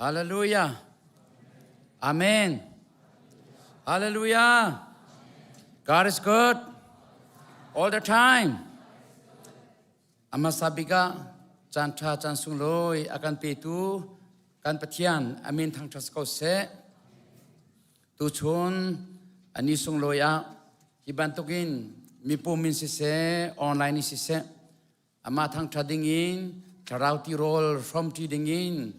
Hallelujah. Amen. Hallelujah. God is good all the time. Amasa bika caan ṭha caan sunglawi a kan petu kan Pathian amin thangṭhat ko seh. Tuchun ani sunglawi ah hi bantukin mipum in siseh online in siseh Amah thangṭhat dingin thlarau tirawl hrawmṭi dingin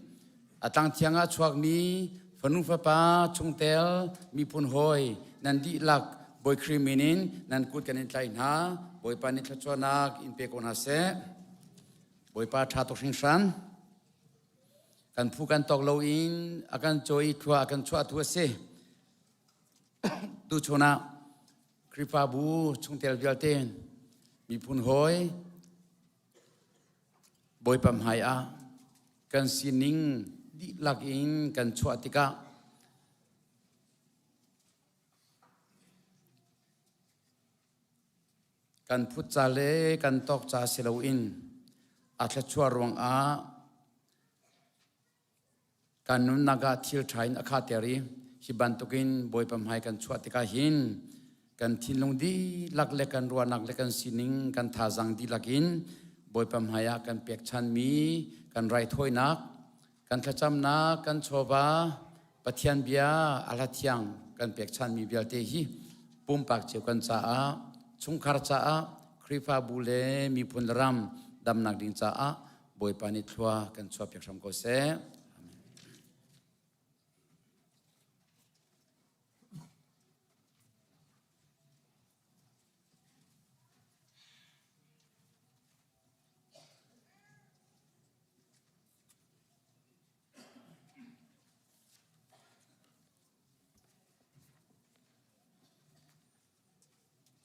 a tlangthiang ah chuakmi fanu fapa chungtel miphun hawi nan dihlak Bawi Khrih min in nan kut kan in tlaih hna. Bawipa nih thluachuahnak in pe ko hna seh. Bawipa ṭha tuk hringhran. Kan phu kan tawk loin a kan cawi thlua a kan chuahtu a si. Tuchun ah Khrihfabu chungtel vialte miphun hawi Bawipa hmai ah kan sining dihlak in kan chuah tikah kan phut ca le kan tawk ca si loin a thluachuah ruangah Kan nunnak ah thil ṭha in a khahter i hi bantukin Bawipa hmai kan chuah tikah hin kan thinlung dihlak le kan ruahnak le kan sining kan thazaang dihlak in Bawipa hmai ah kan pekchanmi kan raithawinak, kan thlacamnak, kan chawva, Pathian bia a hla thiang kan pekchanmi vialte hi pumpak cio kan caah, chungkhar caah, Khrihfabu le miphun le ram damnak ding caah Bawipa nih thlua kan chuahpiak hram ko seh. Amen.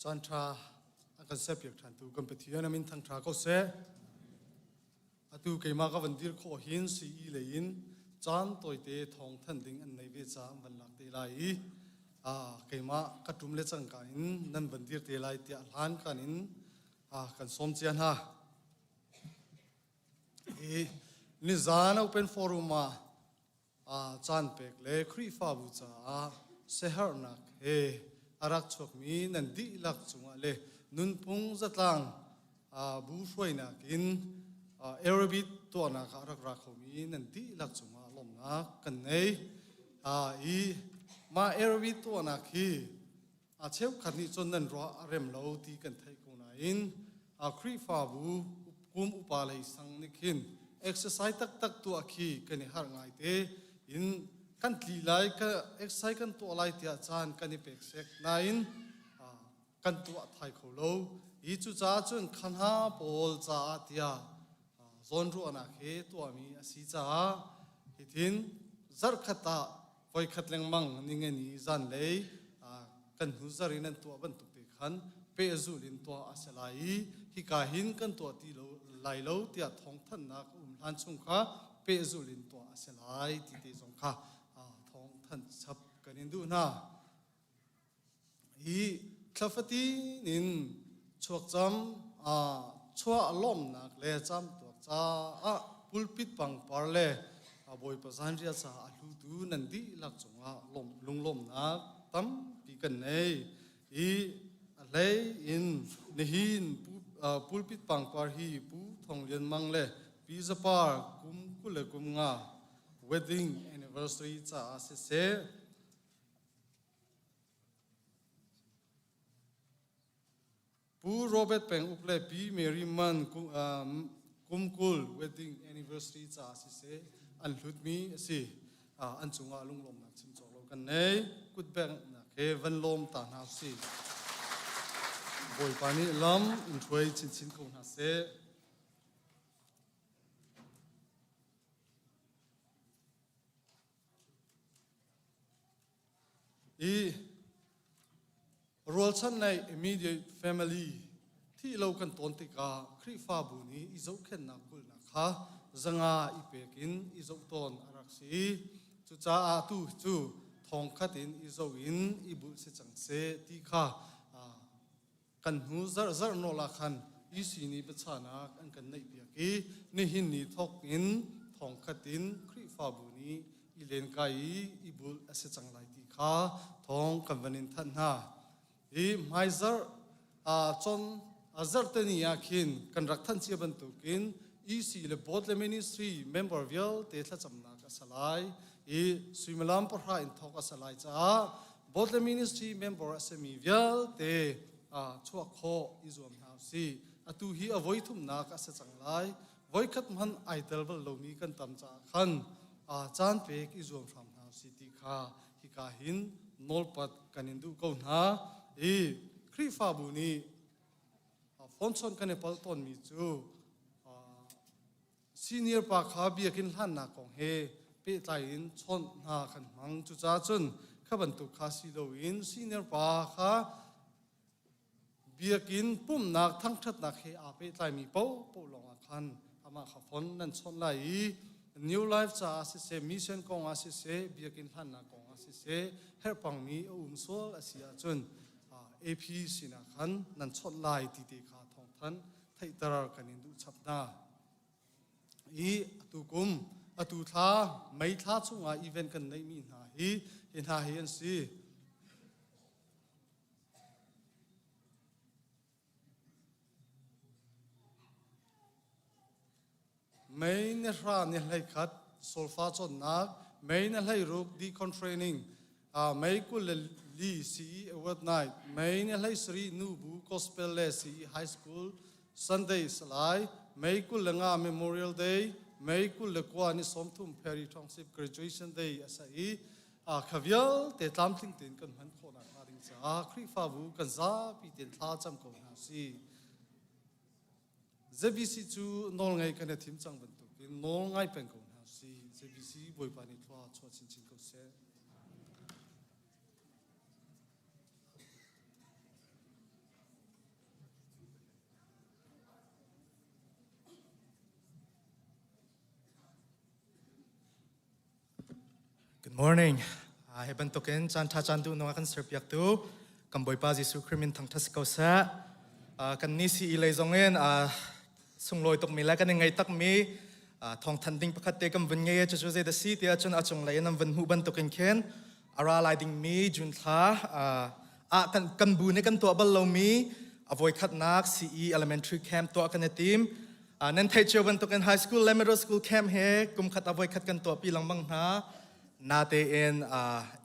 Caan ṭha a kan serpiak ṭhantu kan Pathian a min thangṭha ko seh. Atu keimah ka van dir khawh hin CE lei in caan tawite thawng thanh ding an nei ve caah an van lak te lai i keimah ka ṭum le cangka in nan van dir te lai tiah hlan kan in kan sawm cia hna. I nizan Open Forum ah caan pek le Khrihfabu caah siaherhnak he a rak chuakmi nan dihlak cungah le nunphung zatlang bu hruainak in Arabic tuahnak ah rak ra khomi nan dihlak cungah lawmhnak kan ngei. I mah Arabic tuahnak hi a cheukhat nih cun nan ruah a rem lo ti kan theih ko nain Khrihfabu kum upa lei sang nih khin exercise taktak tuah khi kan i harh ngai te in kan tli lai ka exercise kan tuah lai tiah caan kan i pek sek nain kan tuah thai kho lo i cucaah cun khanha pawl caah tiah zawnruahnak he tuahmi a si caah hithin zarhkhat ah voikhat lengmang ningani zanlei kan hnu zar in an tuah bantuk te khan pehzul in tuah a si lai i hika hin kan tuah ti lo lai lo tiah thawngthanhnak um hlan chung kha pehzul in tuah a si lai ti te zong kha thawngthanh chap kan in duh hna. Hi thla fatin in chuakcam chuah lawmhnak le camtuak caah pulpit pangpar le Bawipa zanriah caah a hlutu nan dihlak cungah lunglawmhnak tampi kan nei. I a hlei in nihin pulpit pangpar hi Pu Thong Lian Mang le Pi Za Par kum 25 wedding anniversary caah siseh Pu Robert Peng Uk le Pi Mary Man kum 20 wedding anniversary caah siseh an hlutmi a si. An cungah lunglawmnak chim cawk lo kan nei. Kutbengnak he van lawm ta hna usih. Bawipa nih lam in hruai chinchin ko hna seh. I rualchan nei immediate family thi lo kan tawn tikah Khrihfabu nih i zohkhenhnak kulhnak kha zanga i pek in i zoh tawn a rak si. Cucaah tu cu thongkhat in i zoh in i bulh si cang seh ti kha kan hnu zarh zarh nawl ah khan EC nih biachahnak an kan neihpiak i nihin ni thawk in thongkhat in Khrihfabu nih i lenkai i i bulh a si cang lai ti kha thawng kan van in thanh hna. Hi hmaizarh con zarhteni ah khin kan rak thanh cia bantukin EC le board le ministry member vialte thlacamnak a si lai i suimilam pahra in thawk a si lai caah board le ministry member a simi vialte chuak khawh i zuam hna usih. Atu hi a voi thumnak a si cang lai. Voikhat hmanh ai tel bal lomi kan tam caah khan caan pek i zuam hram hna usih ti kha hika hin nawlpat kan in duh ko hna i Khrihfabu nih phone chawnh kan i palh tawnmi cu senior pa kha biakinn hlannak kong he pehtlai in chawnh hna kan hmang. Cucaah cun kha bantuk kha si loin senior pa kha Biakinn pumhnak thangṭhatnak he aa pehtlaimi paohpaoh lawngah khan amah kha fon nan chawnh lai i New Life caah siseh, mission kong ah siseh, biakinn hlannak kong ah siseh, herhpangmi a um sual a si ahcun AP sinah khan nan chawnh lai ti te kha thawngthanh theihter kan in duh chap hna. I atu kum, atu thla, May thla chungah event kan neihmi hna hi, hi hna hi an si. Mei ni hra ni 11 solfa cawnnak, Mei ni 16 deacon training, Mei 24 CE Award Night, Mei ni 17 Nubu Gospel le CE High School Sunday Salai, Mei 25 Memorial Day, Mei 29 ni 30 Perry Township Graduation Day a sa i kha vialte tlamtling tein kan hman khawh nakhnga ding caah Khrihfabu kan zapi tein thla cam ko hna si. ZBC cu nawlngai kan i thim cang bantukin nawlngai peng ko hna si. ZBC Bawipa nih thlua chuah chinchin ko seh. Good morning. Hi bantukin caan ṭha caan duh nung a kan serpiaktu kan Bawipa Jesuh Khrih min thangṭhat si ko seh. Kan ni CE lei zong in sunglawi tukmi le kan i ngaih takmi thawngthanh ding pakhat te kan vun ngei cucu zei dah si tiah cun a cunglei in an vun hmuh bantukin khin a ra lai dingmi June thla ah kan bu nih kan tuah bal lomi a voikhatnak CE Elementary Camp tuah kan i tim. Nan theih cio bantukin high school le middle school camp he kum khat a voikhat kan tuahpi lengmang hna. Natein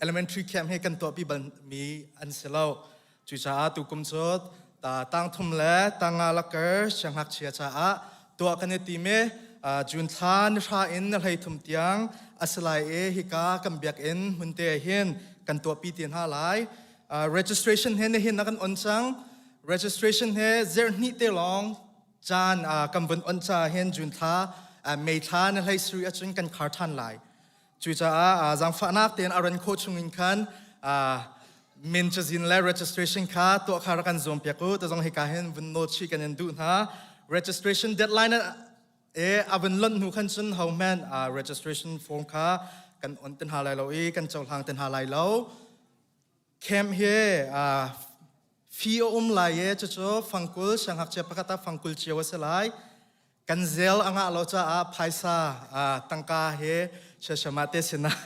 elementary camp he kan tuahpi balmi an si lo. Cucaah tukum cu tang thum le tanga lakar siangngakchia caah tuah kan i tim i June thla ni hra in ni hlei thum tiang a si lai i hika kan biakinn hmunte hin kan tuahpi te hna lai. Registration he nihin na kan on cang. Registration he zerhnih te lawng caan kan vun on ca hin June thla May thla na hlei suri ahcun kan khar ṭhan lai. Cucaah zaangfahnak tein a ran khawh chungin khan min cazin le registration kha tuah kha rak kan zuam piak u. Tazong hika hin vun nawl chih kan in duh hna. Registration deadline e a vun lonh hnu khan cun ho hmanh registration form kha kan on te hna lai lo i kan cohlang te hna lai lo. Camp hi fee a um lai i cucu fangkul siangngakchia pakhat ah fangkul cio a si lai. Kan zel a ngah lo caah phaisa tangka he siasama te sinah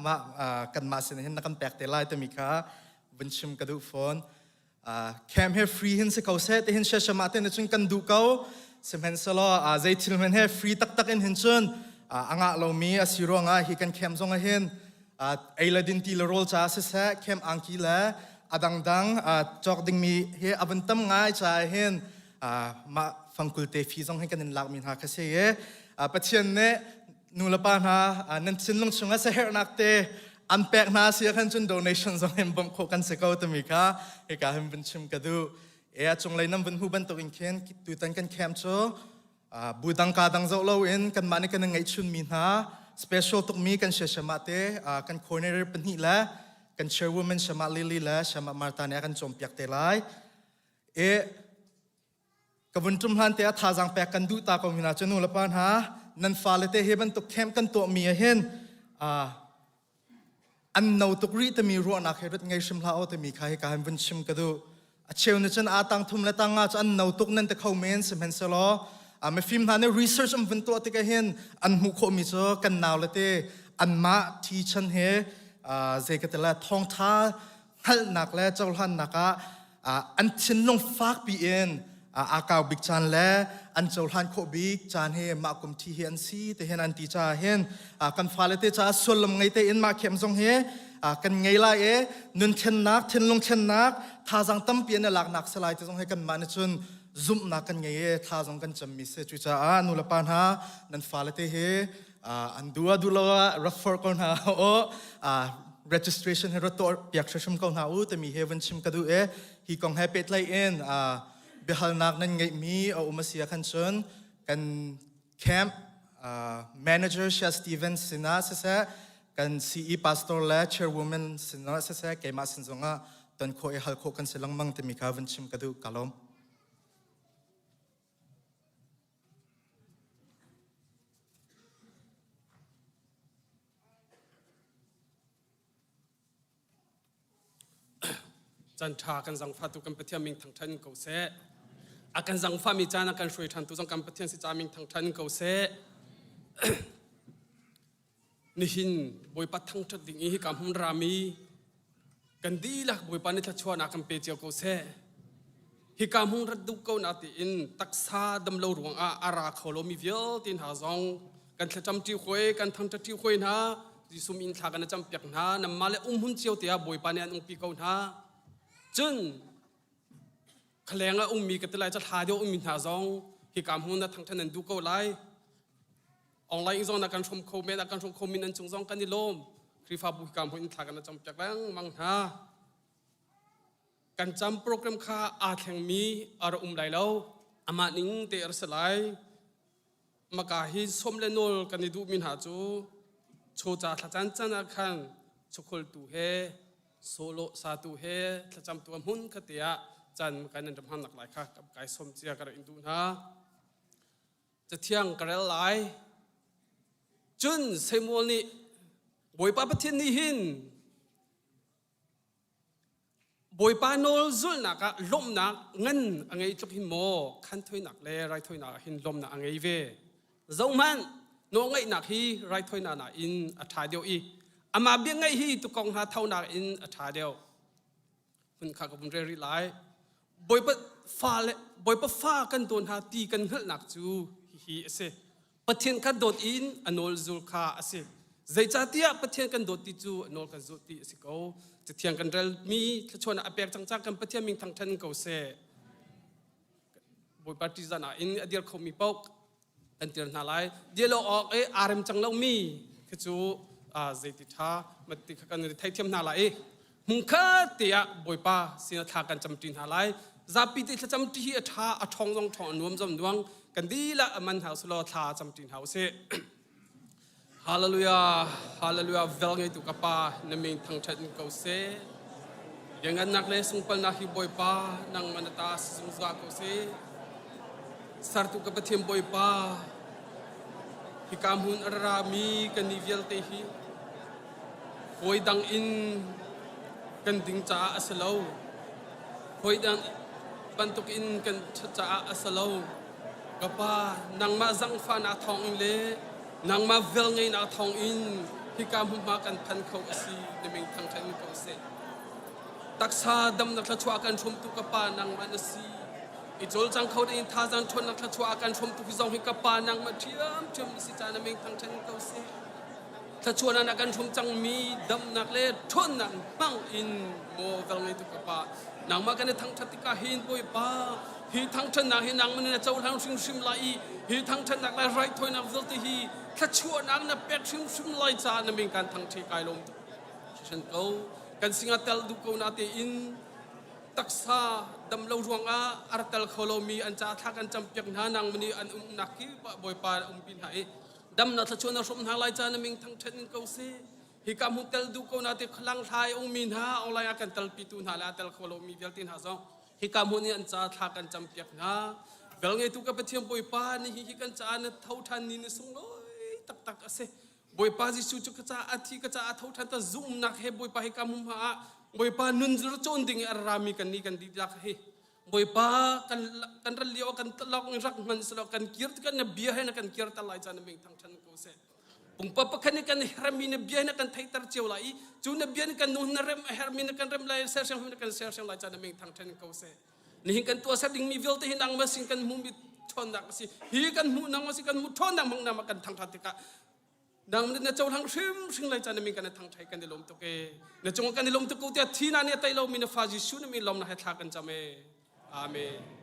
mah kanmah sin hin na kan pek te lai timi kha vun chim ka duh fawn. Camp he free hin si ko seh ti hin siasama te nih cun kan duh ko. Sihmanhsehlaw zei thil hmanh he free taktak in hin cun a ngah lomi a si ruangah hi kan camp zong ah hin ei le din ti le rawl ca siseh camp angki le a dangdang cawk dingmi hi a vun tam ngai caah hin mah fangkul te fi zong hi kan in lakmi hna kha si i Pathian nih nu le pa hna nan thinlung chungah siaherhnak te an pek hna si ah khan cun donation zong in bawmh khawh kan si ko timi kha hika hin vun chim ka duh. E a cunglei nan vun hmuh bantuk in khin tutan kan camp cu bu dang ka dang zoh loin kanmah nih kan ngeihchunmi hna special tukmi kan siasama te kan coordinator pahnih le kan chairwoman Shama Lily le Shama Martha nih a kan cawnpiak te lai. E ka vun ṭum hlan te ah thazaang pek kan duh ta ko mi hna cu nu le pa hna nan fale te hi bantuk camp kan tuahmi ah hin an no tuk rih timi ruahnak he rat ngei hrim hlah aw timi kha hika hin vun chim ka duh. A cheu nih cun a tang thum le tang nga cu an no tuk nan ti kho men sihmanhsehlaw. Mifim hna nih research an vun tuah tikah hin an hmuh khawhmi cu kan nau le te anmah thi chan he zei ka ti lai thawngtha hngalhnak le cohlannak ah an thinlung fakpi in aa kau bik caan le an cohlan khawh bik caan hi mah kum thi hi an si te hin an ti caah hin kan fale te caah sullam ngei tein mah khem zong hi kan ngei lai i nun thlennak thinlung thlennak thazaang tampi an i laknak si lai ti zong hi kanmah nih cun zumhnak kan ngei i tha zong kan cammi si. Cucaah nu le pa hna, nan fale te hi an duh ah duh lo ah refer ko hna u, registration hi rat tuah piak hrimhrim ko hna u timi he vun chim ka duh i hi kong he pehtlaih in biahalnak nan ngeihmi a um a si ah khan cun kan camp manager Shia Stevens sinah siseh, kan CE pastor le chairwoman sinah siseh, keimah sin zongah ton khawh i hal khawh kan si lengmang timi kha vun chim ka duh. Ka lawm. Caan ṭha kan zangfatu kan Pathian min thangṭhat ko seh. A kan zangfami caan a kan hruai ṭhantu zong kan Pathian si ca min thangṭhat ko seh. Nihin Bawipa thangṭhat ding i hika hmun rami kan dihlak Bawipa nih thluachuahnak kan pe cio ko seh. Hika hmun rat duh ko na tiin taksa damlo ruangah a ra kho lomi vialte hna zong kan thlacam ṭi hoi, kan thangṭhat ṭi hoi hna. Jesuh min thla kan cam piak hna. Nanmah le umhmun cio te ah Bawipa nih an umpi ko hna. Cun khaleng ah ummi ka ti lai, ca thla deuh ummi hna zong hika hmun na thangṭhat nan duh ko lai. Online zong na kan hrawm kho men, a kan hrawm kho min an cung zong kan i lawm. Khrihfabu hika hmun in thla kan cam piak lengmang hna. Kan cam program kha aa thlengmi a ra um lai lo. Amah ning te a ra si lai. Maka hi som le nawl kan i duhmi hna cu chawca thlacan can ah khan chawkholtu he solo satu he thlacamtu a hmun kha te ah can kan nan ram nak lai kha kai som cia ka rak in duh hna. Cathiang ka rel lai. Cun Samuel nih Bawipa Pathian nih hin Bawipa nawl zulhnak ah lawmhnak ngan a ngei tluk hin maw khanthoinak le raithawinak ah hin lawmhnak a ngei ve. Zohhmanh, nawlngaihnak hi raithawinak nakin a ṭha deuh i amah bia ngaih hi tukong hna thonak in a ṭha deuh. Hun kha ka vun rel rih lai. Bawipa fa le Bawipa fa kan dawn hna ti kan hngalhnak cu hihi a si. Pathian kha dawt in a nawl zul kha a si. Zeicahtiah Pathian kan dawt ti cu a nawl kan zulh ti a si ko. Cathiang kan relmi thluachuahnak a pek cang cang kan Pathian min thangṭhan ko seh. Bawipa ṭihzah in a dir khomi paoh kan tir hna lai. Dialo awk i aa rem cang lomi khi cu zeiti ṭha mati kha kan theithiam hna lai i hmunkhat te ah Bawipa sinah thla kan camṭi hna lai. Zapi te thlacamṭi hi a ṭha, a ṭhawng zong ṭhawng, a nuam zong nuang. Kan dihlak a man hna usih thla camṭi hna usih. Hallelujah, hallelujah, vel ngeitu ka Pa, na min thangṭhat in ko seh. Liangannak le sungpalnak hi Bawipa, nangmah na ta si zungzal ko seh. Sertu ka Pathian Bawipa, hika hmun a rami kan nih vialte hi hawi dang in kan ding caah a si lo. Hawi dang bantuk in kan ṭhat caah a si lo. Ka Pa, nangmah zangfahnak thawngin le nangmah velngeihnak thawngin hika hmunhma kan phan kho a si na min thangṭhat in ko seh. Taksa damnak thluachuah kan hrawmtu ka Pa nangmah na si. I cawlcang kho ding in thazaang ṭhawnnak thluachuah a kan hrawmtu hi zong hi ka Pa nangmah ṭhiamṭhiam na si caah na min thangṭhat in ko seh. Thluachuahnak na kan hrawm cangmi damnak le ṭhawnnak hmang in maw velngeitu ka Pa nangmah kan i thangṭhat tikah hin Bawipa hi thangṭhatnak hi nangmah nih na cohlang hrimhrim lai i hi thangṭhatnak le raithawinak vialte hi thluachuahnak na pek hrimhrim lai caah na min kan thangṭhi kai lawm tuk hringhran ko. Kan singah tel duh ko na tein taksa dam lo ruangah a rak tel kho lomi an caah thla kan campiak hna. Nangmah nih an umnak kip ah Bawipa umpi hna i damnak thluachuah na hrawm hna lai ca na min thangṭhat in ko seh. Hika hmun tel duh ko na te khalang thlai ungmi hna online ah kan telpitu hna le a tel kho lomi vialte hna zong hika hmun i an ca thla kan campiak hna. Vel ngeitu ka Pathian Bawipa ni hi hi kan caah na tho ṭhan ni ni sunglawi taktak a si. Bawipa Jesuh cu ka caah a thi, ka caah a tho ṭhan ta zumhnak he Bawipa hi ka hmun hma ah Bawipa nun cawn ding i a rami kan ni kan dihlak hi. Bawipa kan kan ral lio kan lak rak hman selaw kan kir kan na bia he na kan kir ta lai chan ming thang than ko se pungpa pakhat ni kan hermi na bia na kan theihter cio lai i cu na bia kan nu na rem hermi na kan rem lai ser siang na kan ser siang lai chan ming thang than ko se nihin kan tuah ser dingmi vialte hi nang ma sin kan hmu mi ṭhawnnak a si hi kan hmuh nang ma si kan hmuh ṭhawnnak mang na ma kan thangṭhat tikah nang na cohlang hrim hring lai chan min kan thang thai kan i lawm tuk e na cung kan i lawm tuk ko tiah thi na nih a tai lo mi na fa Jesuh na mi lawm na he thla kan cam e amen.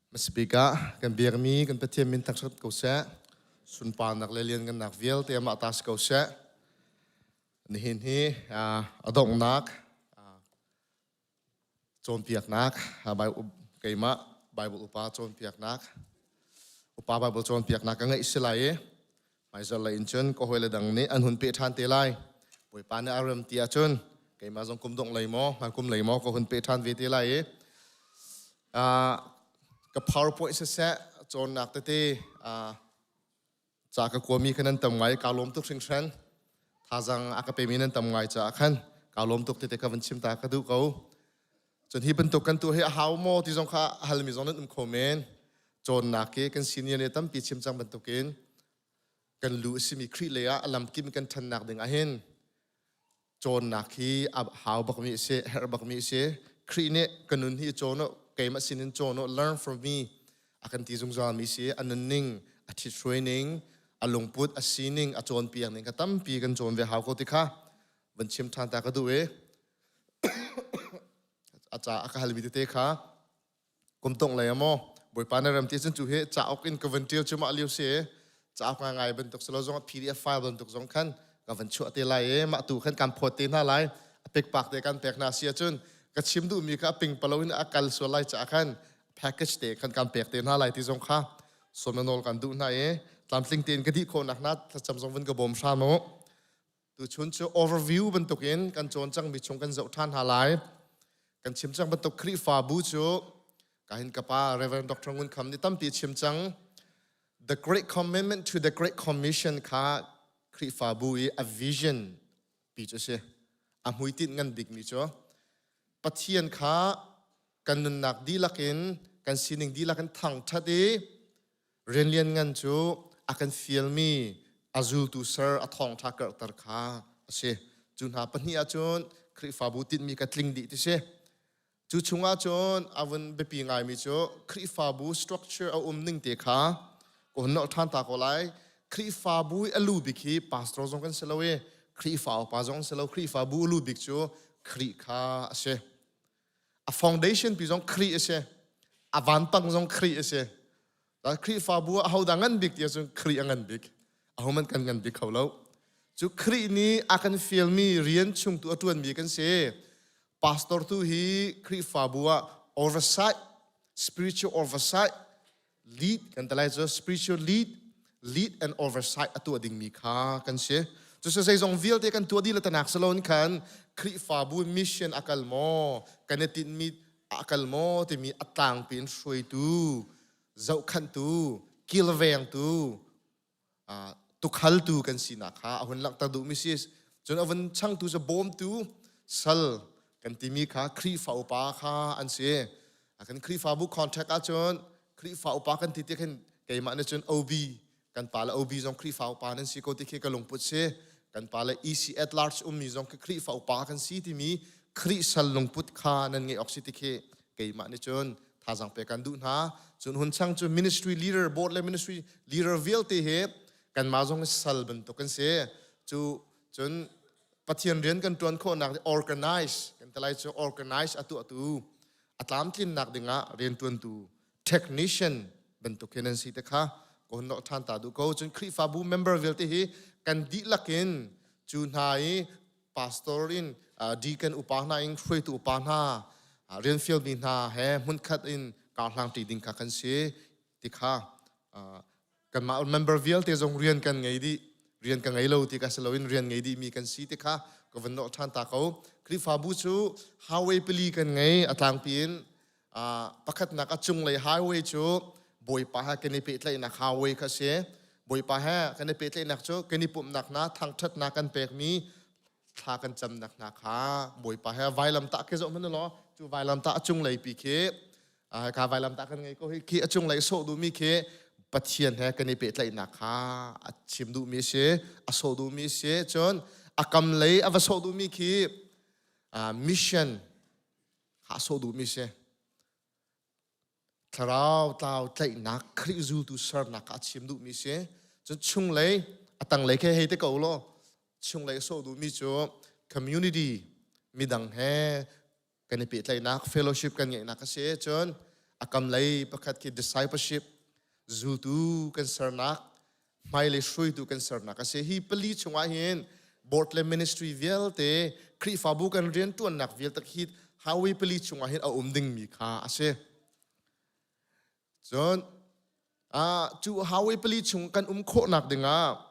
Hmasabik ah kan biakmi kan Pathian min thangṭhat ko seh. Sunparnak le lianngannak vialte amah ta si ko seh. Nihin hi a donghnak cawnpiaknak keimah Bible upa cawnpiaknak upa Bible cawnpiaknak ka ngeih si lai i hmaizarh lei in cun ka hawile dang nih an hun peh ṭhan te lai. Bawipa nih a rem ti ahcun keimah zong kum dongh lei maw hman kum lei maw ka hun peh ṭhan ve te lai i ka PowerPoint siseh cawnnak tete ca ka kuami kha nan tam ngai kaa lawm tuk hringhran. Thazaang a ka pemi nan tam ngai caah khan kaa lawm tuk tete ka van chim ta ka duh ko. Cun hi bantuk kan tuah hi a hau maw ti zong kha a halmi zong nan um kho men. Cawnnak hi kan senior nih tampi chim cang bantukin kan lu a simi Khrih lei ah a lamkim kan ṭhannak ding ahhin cawnnak hi a hau bakmi a si, herh bakmi a si. Khrih nih ka nun hi cawn u, keimah sinin cawn u, learn from me a kan ti zungzalmi si. A nunning, a ṭhithruai ning, A lungput, a sining, a cawnpiak ning kha tampi kan cawn ve hau ko ti kha van chim ṭhan ta ka duh i a ca a ka halmi tete kha kum tong lei maw Bawipa na rem ti cun cu hi cauk in ka van ṭial cu mah lio si cauk ngai bantuk silo zong PDF file bantuk zong khan ka van chuah te lai i mah tu khan kan phawt te hna lai. A pekpak te kan pek hna si ahcun ka chim duhmi kha a ping palo in a kal sual lai caah khan package te khan kan pek te hna lai ti zong kha sawm nawl kan duh hna i tlamtling tein ka dih khawhnak hna thlacam zong vun ka bawm hram u. Tuchun cu overview bantukin kan cawn cangmi chung kan zoh ṭhan hna lai. Kan chim cang bantuk Khrihfabu cu kahin ka pa Reverend Dr. Ngun Kham nih tampi chim cang. The Great Commandment to the Great Commission kha Khrihfabu i a vision pi cu si. A hmuitinh ngan bikmi cu Pathian kha kan nunnak dihlak in kan sining dihlak in thangṭhat i rian lianngan cu a kan fialmi a zultu ser a thawngṭha karhter kha a si. Cu hna pahnih ahcun Khrihfabu tinhmi ka tling dih ti si. Cu chungah cun a vun biapi ngaimi cu Khrihfabu structure a um ning te kha ka hun nolh ṭhan ta ko lai. Khrihfabu i a lu bik hi pastor zong kan si lo i Khrihfa upa zong si lo. Khrihfabu a lu bik cu Khrih kha a si. A foundation pi zong Khrih a si. A vanpang zong Khrih a si. Khrihfabu ah ahodah ngan bik ti ahcun Khrih a ngan bik. Ahohmanh kan ngan bik kho lo. Cu Khrih nih a kan fialmi rian chungtu a ṭuanmi kan si. Pastor tu hi Khrihfabu ah oversight, spiritual oversight, lead kan ti lai cu spiritual lead, lead and oversight a tuah dingmi kha kan si. Cucu zeizong vialte kan tuah dih le tanak salon khan Khrihfabu mission a kal maw, kan i tinhmi a kal maw timi a tlangpi in hruaitu, zohkhanhtu, kilvengtu, tukhaltu kan sinak kha a hun langhter duhmi si. Cun a vun changtu cu bawmtu sal kan timi kha Khrihfa upa kha an si. Kan Khrihfabu contract ahcun Khrihfa upa kan ti ti khin keimah nih cun OB kan pa le OB zong Khrihfa upa nan si ko ti khi ka lungput si. Kan pa le EC at large ummi zong khi Khrihfa upa kan si timi Khrih sal lungput kha nan ngeih awk si ti khi keimah nih cun thazaang pek kan duh hna. Cun hun chang cu ministry leader board le ministry leader vialte hi kanmah zong sal bantuk kan si. Cu cun Pathian rian kan ṭuan khawhnak organize kan ti lai cu organize a tuahtu a tlamtlinnak dingah rianṭuantu technician bantuk hin an si te kha ka hun nolh ṭhan ta duh ko. Cun Khrihfabu member vialte hi kan dihlak in cu hna i pastor in deacon upa hna in hruaitu upa hna rian fialmi hna he hmunkhat in karhlang ṭi ding kha kan si ti kha kanmah member vialte zong rian kan ngei dih rian ka ngei lo ti ka si loin rian ngei dih mi kan si ti kha ka van nolh ṭhan ta ko. Khrihfabu cu highway pali kan ngei a tlangpi in. Pakhatnak a cunglei highway cu Bawipa he kan i pehtlaihnak highway kha si. Bawipa he kan i pehtlaihnak cu kan i pumhnak hna thangṭhatnak kan pekmi thla kan camnak hna kha Bawipa he vailamtah khi zoh hmanh law cu vailamtah a cunglei pi khi ka vailamtah kan ngei ko hi khi a cunglei sawh duhmi khi Pathian he kan i pehtlaihnak kha a chim duhmi a si, a sawh duhmi a si. Cun a kam lei a va sawh duhmi khi mission kha a sawh duhmi si. Thlarau tlau tlaihnak Khrih zultu sernak kha a chim duhmi si. Cun chunglei a tanglei khi hei te ko law chunglei a sawh duhmi cu community midang he kan i pehtlaihnak fellowship kan ngeihnak a si. Cun a kamlei pakhat khi discipleship zultu kan sernak hmailei hruaitu kan sernak a si. Hi pali chungah hin board le ministry vialte Khrihfabu kan rianṭuannak vialte hi highway pali chungah hin a um dingmi kha a si. Cun cu highway pali chung kan um khawhnak dingah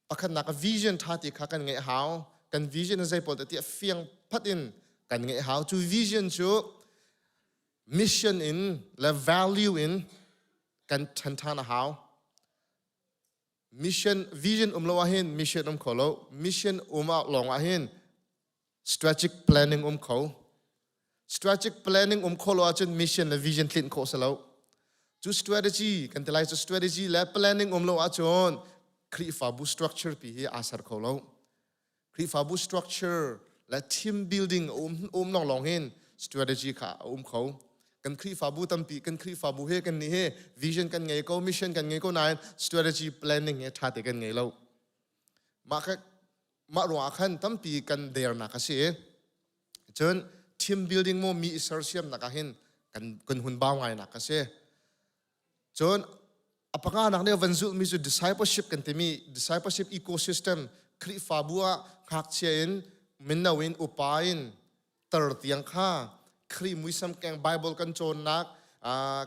pakhatnak a vision ṭha ti kha kan ngeih hau. Kan vision zei pawl ti a fiang phat in kan ngeih hau. Cu vision cu mission in le value in kan ṭhan ṭhan a hau. Mission vision um lo ahhin mission um kho lo. Mission um ah lawng ahhin strategic planning um kho. Strategic planning um kho lo ahcun mission le vision tlinh khawh si lo. Cu strategy kan ti lai cu strategy le planning um lo ahcun Khrihfabu structure pi hi aa ser kho lo. Khrihfabu structure le team building a um um lawnglawng hin strategy kha a um kho. Kan Khrihfabu tampi kan Khrihfabu he kan nih he vision kan ngei ko, mission kan ngei ko nain strategy planning he ṭha te kan ngei lo. Mah kha mah ruangah khan tampi kan dernak a si i cun team building maw mi i sersiamnak ah hin kan kan hun bau ngainak a si. Cun a panganak nih van zulhmi cu discipleship kan timi discipleship ecosystem Khrihfabu ah ngakchia in mino in upa in tar tiang kha Khrih muisam keng Bible kan cawnnak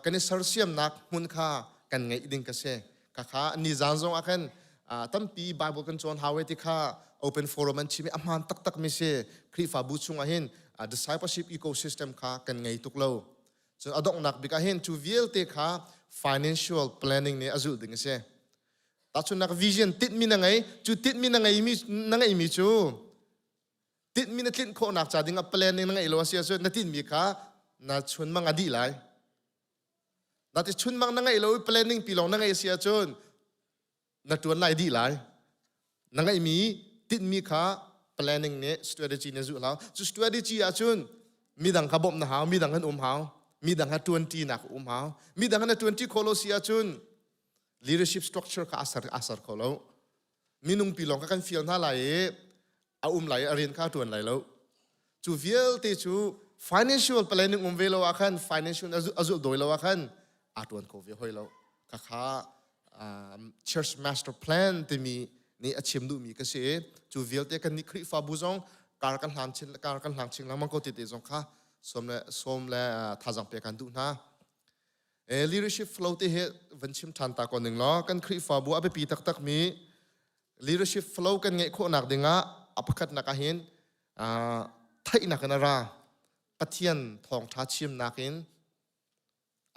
kan i sersiamnak hmun kha kan ngeih ding ka si. Khakha ni zan zong ah khan tampi Bible kan cawn hau ti kha open forum an chim i a hmaan taktak mi si. Khrihfabu chungah hin discipleship ecosystem kha kan ngei tuk lo. Cun a donghnak bik ah hin cu vialte kha financial planning nih a zulh ding a si. Tahchunhnak vision tinhmi na ngei, cu tinhmi na ngeimi na ngeihmi cu tinhmi na tlinh khawhnak ca ding ah planning na ngeih lo a si ahcun na tinhmi kha na chunmang a dih lai. Na ti chunmang na ngeih lo i planning pi lawng na ngeih a si ahcun na ṭuan lai dih lai. Na ngeihmi tinhmi kha planning nih strategy na zulh hau. Cu strategy ahcun midang kha bawmh na hau, midang an um hau, midang kha ṭuanṭinak um hau. Midang na ṭuanṭi khawh lo si ahcun leadership structure kha a ser a ser kho lo. Minung pi lawng kha kan fial hna lai i a um lai i a rian kha a ṭuan lai lo. Cu vialte cu financial planning um ve lo ah khan financial a zulh dawi lo ah khan aa ṭuan kho ve hoi lo. Khakha church master plan timi nih a chim duhmi ka si i cu vialte kan nih Khrihfabu zong kar kan hlang chin kar kan hlang chin lengmang ko ti te zong kha sawm le sawm le thazang pe kan duh hna. Leadership flow te hi van chim ṭhan ta ko ning law kan Khrihfabu a biapi taktak mi leadership flow kan ngeih khawhnak dingah a pakhatnak ah hin theihnak in a ra Pathian thawngṭha chimnak in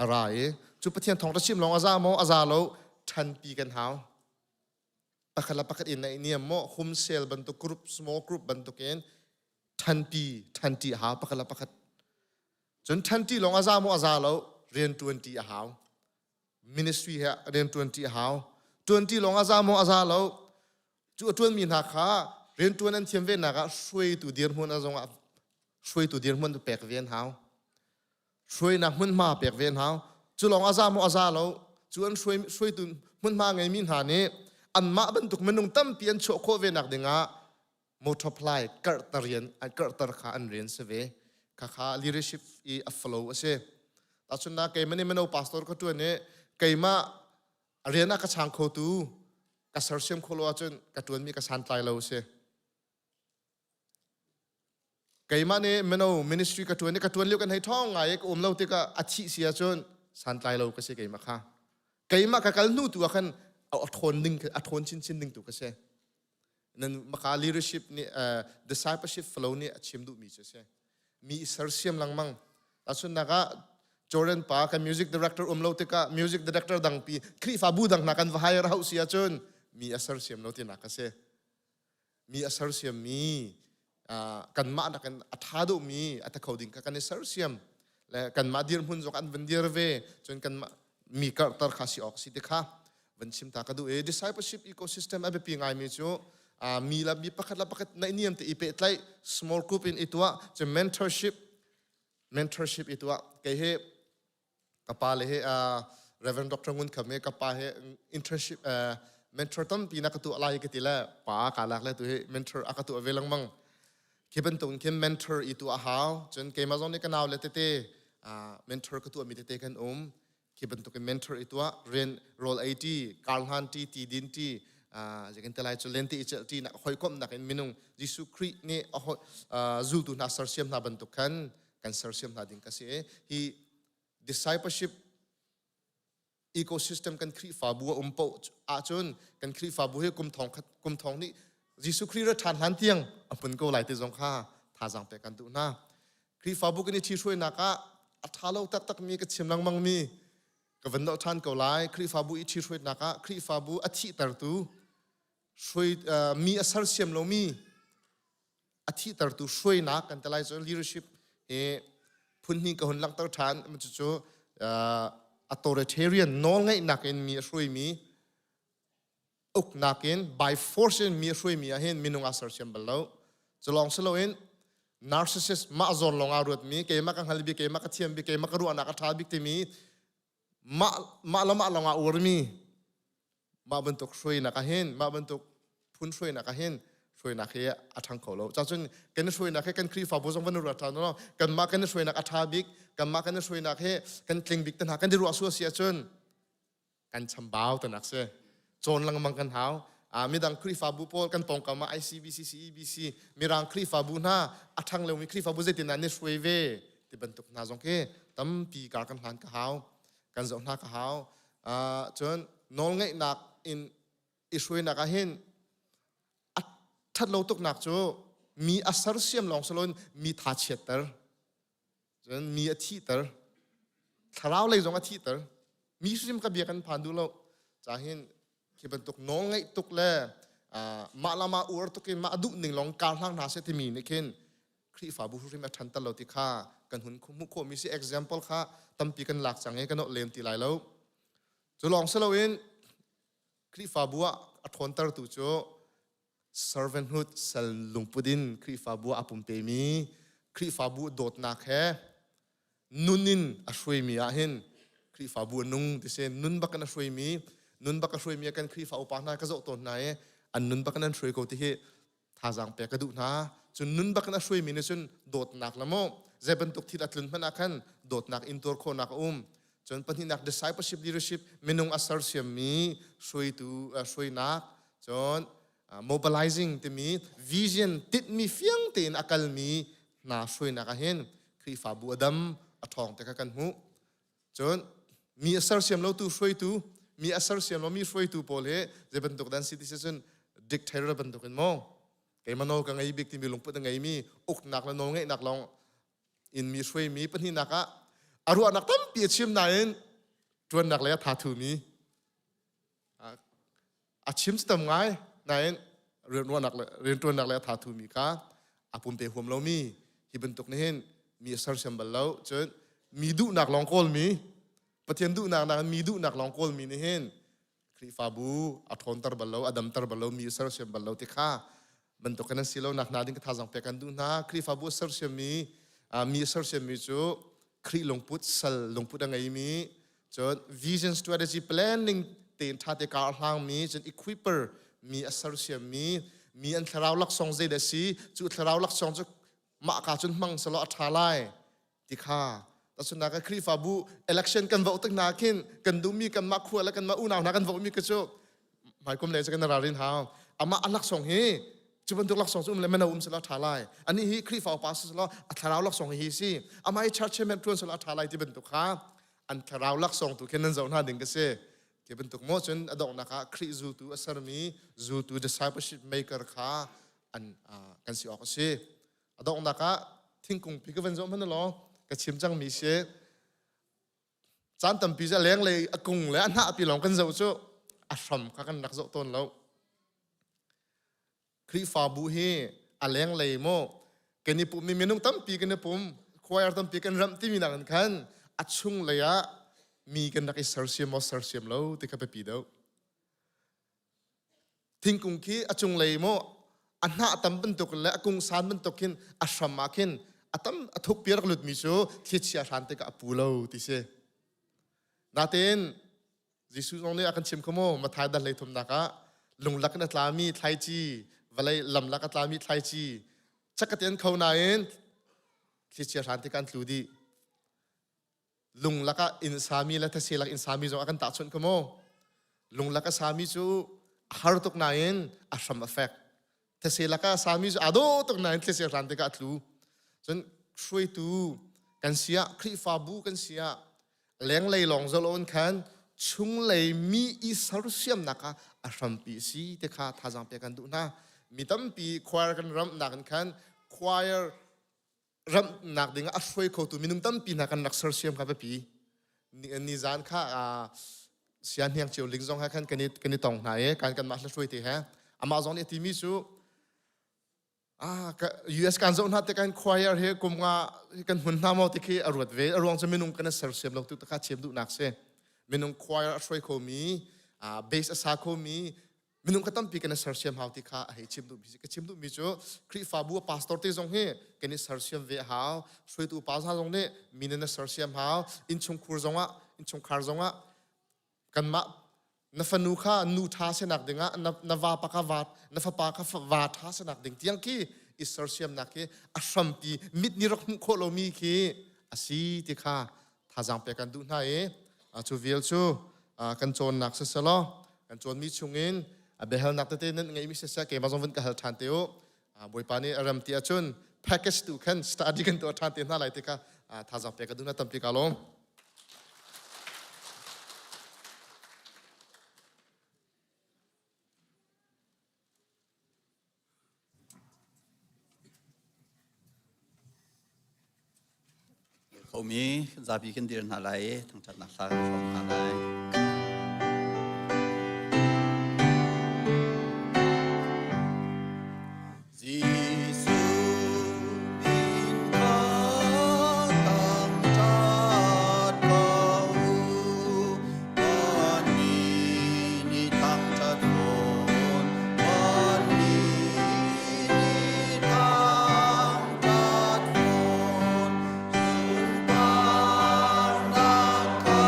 a ra i cu Pathian thawngṭha chim lawng a za maw a za lo ṭhanpi kan hau pakhat le pakhat in naih niam maw home cell bantuk group small group bantuk in ṭhanpi ṭhanṭi a hau pakhat le pakhat cun ṭhanṭi lawng a za maw a za lo rian ṭuanṭi a hau ministry he rian ṭuanṭi a hau ṭuanṭi lawng a za maw a za lo cu a ṭuanmi hna kha rian ṭuan an thiam ve nak ah hruaitu dirhmun a zong ah hruaitu dirhmun pek ve an hau hruainak hmunhma pek ve an hau cu lawng a za maw a za lo cu an hruai hruaitu hmunhma ngeimi hna nih anmah bantuk minung tampi an chuah khawh ve nak dingah multiply karhter rian karhter kha an rian si ve khakha leadership i a flow a si tahchunnak keimah nih mino pastor ka tuan i keimah rian ah ka chang kho tu ka sersiam kho lo ahcun ka tuanmi ka santlai lo si keimah nih mino ministry ka tuan i ka tuan lio kan hei thong ngai i ka um lo tikah a thih si ahcun santlai lo ka si keimah kha keimah ka kal hnu tu ah khan a thawn ding a thawn chinchin ding tu ka si nan maka leadership nih discipleship flow nih a chim duhmi cu a si mi i sersiam lengmang tahchunhnak ah Jordan pa kan music director um lo tikah music director dangpi Khrihfabu dang hna kan va hire hau si ahcun mi a sersiam lo tinak a si mi a sersiam mi kanmah nakin a ṭha deuhmi a ta kho ding kha kan i sersiam le kanmah dirhmun zong an van dir ve cun kanmah mi karhter kha si awk si ti kha van chim ta ka duh i discipleship ecosystem a biapi ngaimi cu mi la mi pakhat la pakhat naihniam te i pehtlaih small group in i tuah cun mentorship mentorship i tuah kei hi ka pa le hi Reverend Dr. Ngun Kham hi ka pa hi internship mentor tampi na ka tuah lai ka ti le pa ka lak le tu hi mentor a ka tuah ve lengmang khi bantuk in khin mentor i tuah hau cun keimah zong nih ka nau le tete mentor ka tuah mi tete kan um khi bantuk in mentor i tuah rian rawl ei ti kar hlan ti ti din ti zekin te lai cu len ti i celh ti nak hawikomh nak in minung Jesuh Khrih nih zultu hna sersiam hna bantuk khan kan sersiam hna ding ka si hi discipleship ecosystem kan Khrihfabu a um paoh ahcun kan Khrihfabu hi kum thong khat kum thong nih Jesuh Khrih ra ṭhan hlan tiang a hmun ko lai ti zong kha thazaang pek kan duh hna. Khrihfabu kan i ṭhihruainak ah a ṭha lo taktak mi ka chim lengmang mi ka van nolh ṭhan ko lai. Khrihfabu i ṭhihruainak ah Khrihfabu a thihtertu hruai mi a sersiam lomi a thihtertu hruainak kan ti lai cu leadership hi phun hnih ka hun langhter ṭhan cucu authoritarian nawlngeihnak in mi a hruaimi uknak in by force in mi a hruaimi ah hin minung aa sersiam bal lo cu lawng si loin. Narcissist mah zawn lawng aa ruatmi, keimah ka hngal bik, keimah ka thiam bik, keimah ka ruahnak a ṭha bik timi mah mah le mah lawng aa uarmi mah bantuk hruainak ah hin mah bantuk phun hruainak ah hin hruainak hi a ṭhang kho lo. Cacun kan i hruainak hi kan Khrihfabu zong van i ruat ṭhan u law kanmah kan i hruainak a ṭha bik, kanmah kan i hruainak hi kan tling bik te hna kan i ruah su a si ahcun kan chambau tanak si cawn lengmang kan hau midang Khrihfabu pawl kan pawngkam ah ICBC CEBC mirang Khrihfabu hna a ṭhang lomi Khrihfabu zeitin dah an i hruai ve ti bantuk hna zong khi tampi kar kan hlan ka hau kan zoh hna ka hau cun nawlngeihnak in i hruainak ah hin a ṭhat lo tuknak cu mi a sersiam lawng si loin mi tha chiatter Cun mi a thihter. Thlarau lei zong a thihter. Mi hrim ka bia kan phan duh lo. Cahin khi bantuk nawl ngeih tuk le mah la mah uar tuk in mah duh ning lawng kar hlang hna seh timi nih khin Khrihfabu hrim a ṭhanter lo ti kha kan hun hmuh khawhmi si example kha tampi kan lak cang i kan lem ti lai lo. Cu lawng si loin Khrihfabu ah a ṭhawntertu cu servanthood sal lungput in Khrihfabu ah a pumpemi Khrihfabu dawtnak he nun in a hruaimi ah hin Khrihfabu a nung ti si nun bak in a hruaimi nun bak a hruaimi kan Khrihfa upa hna ka zoh tawn hna i an nun bak in an hruai ko ti hi thazaang pek ka duh hna cun nun bak in a hruaimi nih cun dawtnak le maw zei bantuk thil a tlun hmanh ah khan dawtnak intuar khawhnak a um Cun pahnihnak discipleship leadership minung a sersiammi hruaitu hruainak cun mobilizing timi vision tinhmi fiang tein a kalmi hna hruainak ah hin Khrihfabu a dam a ṭhawng te kha kan hmuh. Cun mi a sersiam lotu hruaitu mi a sersiam lomi hruaitu pawl hi zei bantuk dan si ti si cun dictator bantuk in maw keimah nawl ka ngei bik timi lungput a ngeimi uknak le nawlngeihnak lawng in mi hruaimi pahnihnak ah a ruahnak tampi a chim nain ṭuannak lei a tha thumi a chim tam ngai nain rianṭuannak le rianṭuannak lei a tha thumi kha a pumpe huam lomi hi bantuk nih hin mi a sersiam bal lo cun mi duhnak lawng kawlmi Pathian duhnak nakin mi duhnak lawng kawlmi nih hin Khrihfabu a ṭhawnter bal lo, a damter bal lo, mi a sersiam bal lo ti kha bantuk kan si lo nak hna ding ka thazang pek kan duh hna. Khrihfabu a sersiammi, mi a sersiammi cu Khrih lungput, sal lungput a ngeimi, cun vision strategy planning tein ṭha te kar a hlangmi, cun equipper mi a sersiammi, mi an thlarau laksawng zei dah si, cu thlarau laksawng cu mah ka cun hmang selaw a ṭha lai ti kha tahchunhnak ah Khrihfabu election kan vote tik hna khin kan duhmi kanmah khua le kanmah unau hna kan vote mi ka cu hmaikum le cu kan ralrin hau amah a laksawng hi cu bantuk laksawng cu um le mano um selaw ṭha lai anih hi Khrihfa upa si selaw a thlarau laksawng hi si amah hi church chairman ṭuan selaw a ṭha lai ti bantuk kha an thlarau laksawng tu khin nan zoh hna ding ka si ti bantuk maw cun a donghnak ah Khrih zultu a sermi zultu discipleship maker kha an kan si awk a si A donghnak ah thingkung pi ka van zoh hmanh law ka chim cangmi si. Caan tampi cu a lenglei a kung le a hnah pi lawng kan zoh cu a hram kha kan rak zoh tawn lo. Khrihfabu hi a lenglei maw kan i pummi minung tampi kan i pum choir tampi kan ramh timi nak in khan a chunglei ah mi kan rak i sersiam maw sersiam lo ti kha biapi deuh. Thingkung khi a cunglei maw a hnah tam bantuk le a kung san bantuk khin a hram ah khin a tam a thuk pi rak lutmi cu thlichia hran tikah a pu lo ti si. Natein Jesuh zong nih a kan chim kho maw Matthai dal hlei thumnak ah lunglak in a tlami thlaici vawlei lamlak a tlami thlaici chakate an kho nain thlichia hran tikah an tlu dih. Lung lakah inn sami le thase lak inn sami zong a kan tahchunh ko maw? Lung lak a sami cu a har tuk nain a hram a fek. Thase lakah a sami cu aa dawh tuk nain these hran tikah a tlu. Cun hruaitu kan si ah, Khrihfabu kan si ah, lenglei lawng zoloin khan chunglei mi i sersiamnak ah a hrampi a si ti kha thazaang pek kan duh hna. Mi tampi choir kan ramhnak in khan choir ramhnak ding ah a hruai khotu minung tampi hna kan rak sersiam kha biapi ni zan kha sia hniang cio ling zong ha khan kan i kan i tong hna i kan kanmah hla hruai te he amah zong nih a timi cu ah US kan zoh hna te kan choir he kum nga kan hmun hna maw ti khi a ruat ve a ruang cu minung kan sersiam lo tu kha chim duhnak si minung choir a hruai khomi bass a sa khomi. Minung kha tampi kan i sersiam hau ti kha a hei chim duhmi si. Ka chim duhmi cu Khrihfabu a pastor te zong hi kan i sersiam ve a hau. Hruaitu upa hna zong nih mi nan i sersiam hau. Innchungkhur zongah, innchungkhar zongah kanmah na fanu kha nu ṭha sinak dingah na, na vapa kha va na fapa kha va ṭha sinak ding tiang khi i sersiamnak hi a hrampi mit nih rak hmuh khawh lomi khi a si ti kha thazaang pek kan duh hna i cu vial cu kan cawnnak siselaw kan cawnmi chungin a biahalnak tete nan ngeihmi siseh keimah zong vun ka hal ṭhan te u. Bawipa nih a rem ti ahcun package tu khan study kan tuah ṭhan te hna lai ti kha thazaang pek ka duh na tampi ka lawm. Khomi zapi kan dir hna lai i thangṭhatnak hla kan hrawm hna lai. Jesuh min kha thangṭhat ko u, vanmi nih thangṭhat fawn, vanmi nih thangṭhat fawn, sunparnak kha.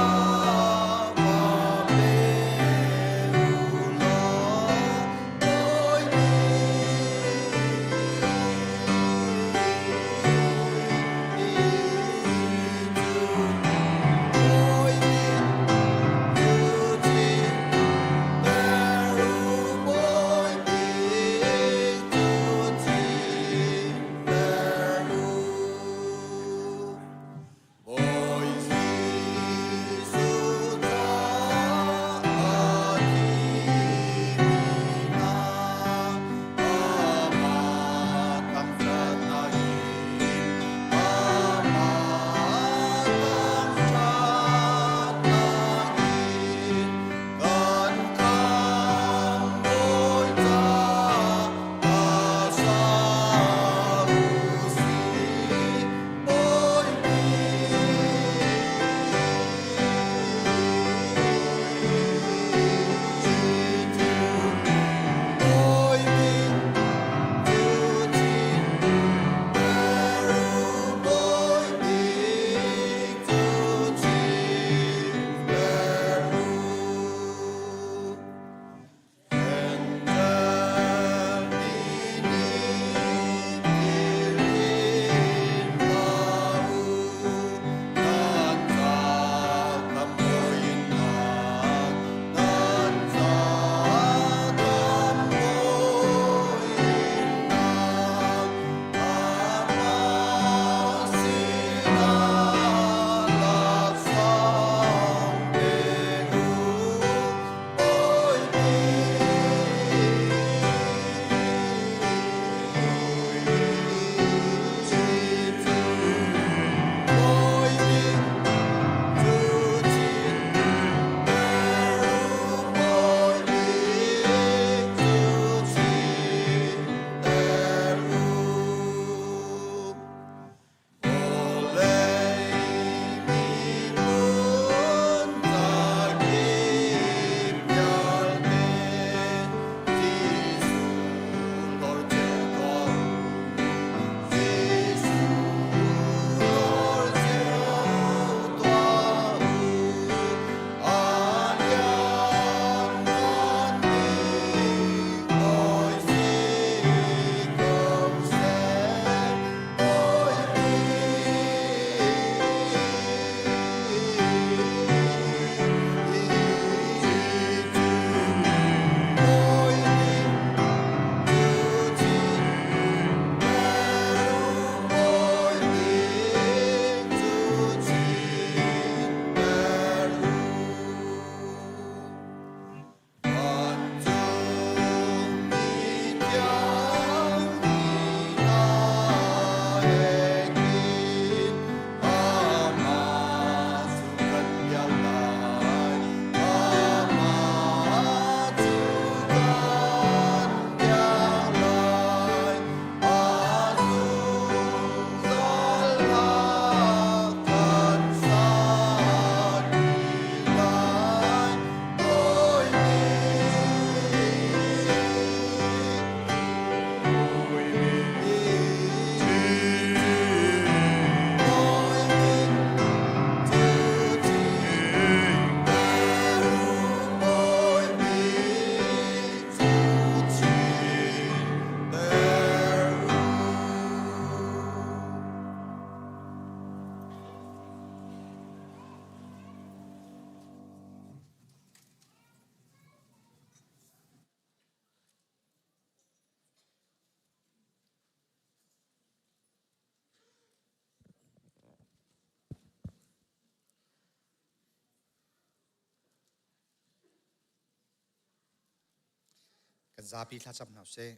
Kan zapi thlacam hna usih.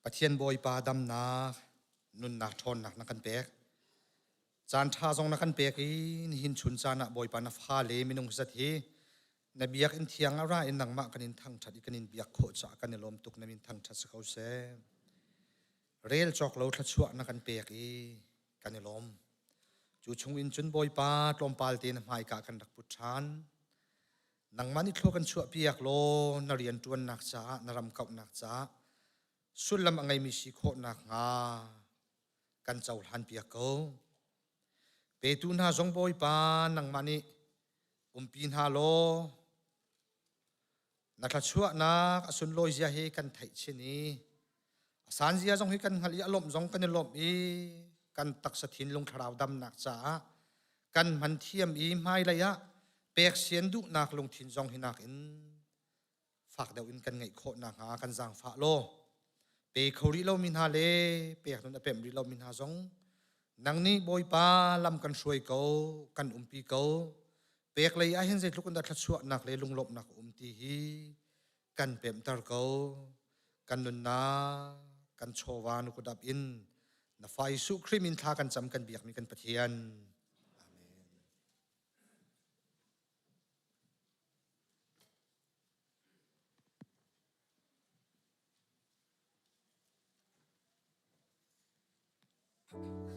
Pathian Bawipa damnak, nunnak ṭhawnnak na kan pek. Caan ṭha zong na kan pek i nihin chun caan ah Bawipa na fale minung zat hi na biakinn thiang ah ra in nangmah kan in thangṭhat i kan in biak khawh caah kan i lawm tuk na min thangṭhat si ko seh. Rel cawk lo thluachuah na kan pek i kan i lawm. Cu chung in cun Bawipa tlawmpal te na hmaika kan rak put ṭhan. Nangmah nih thlua kan chuahpiak law na rianṭuannak caah na ram kauhnak caah sullam a ngeimi si khawh nakhnga kan cohlanpiak ko. Petu hna zong Bawipa nangmah nih umpi hna law na thluachuahnak a sunlawi zia hi kan theih chin i a san zia zong hi kan hngalh i a lawmh zong kan i lawmh i kan taksa thinlung thlarau damnak caah kan hman thiam i hmailei ah pek sian duhnak lungthin zong hi nakin fak deuh in kan ngeih khawh nakhnga kan zaangfah law pe kho rih lomi hna le pek nun a pemh rih lomi hna zong nang nih Bawipa lam kan hruai ko kan umpi ko pek lei ah hin zeitluk in dah thluachuahnak le lunglawmhnak a um ti hi kan pemhter ko kan nunnak kan chawva nu kutap in na fa Jesuh Khrih min thla kan cam kan biakmi kan Pathian Amen.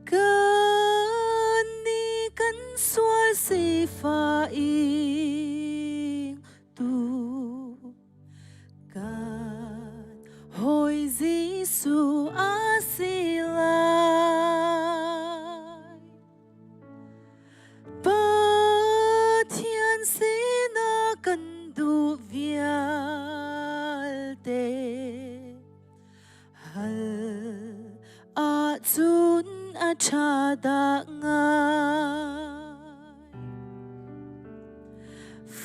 Kan nih kan sual sifah ing tu Kan hawi Jesuh a si lai. Pathian sinah kan duh vialte hal ahcun a ṭha dah ngai.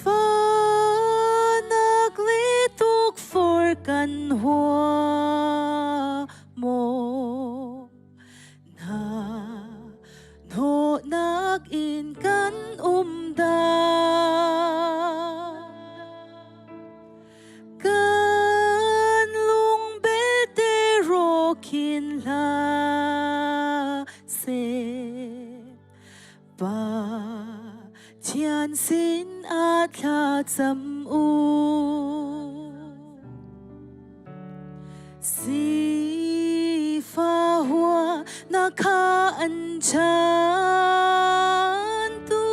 Fahnak le tukforh kan hua maw? Na hnawhnak in kan um dah? Kan lung belte rawk in hlah seh. Pathian sin ah thlacam u. Sifa hua na kha an chan tu.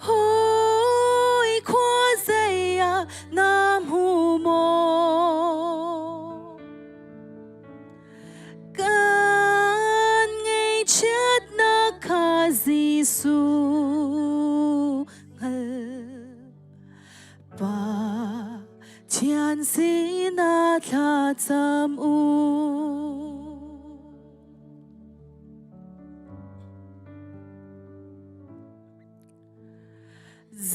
Hoi khua zei ah na hmu maw? Kan ngaihchiatnak kha Jesuh hngal. Pathian sinah thlacam u.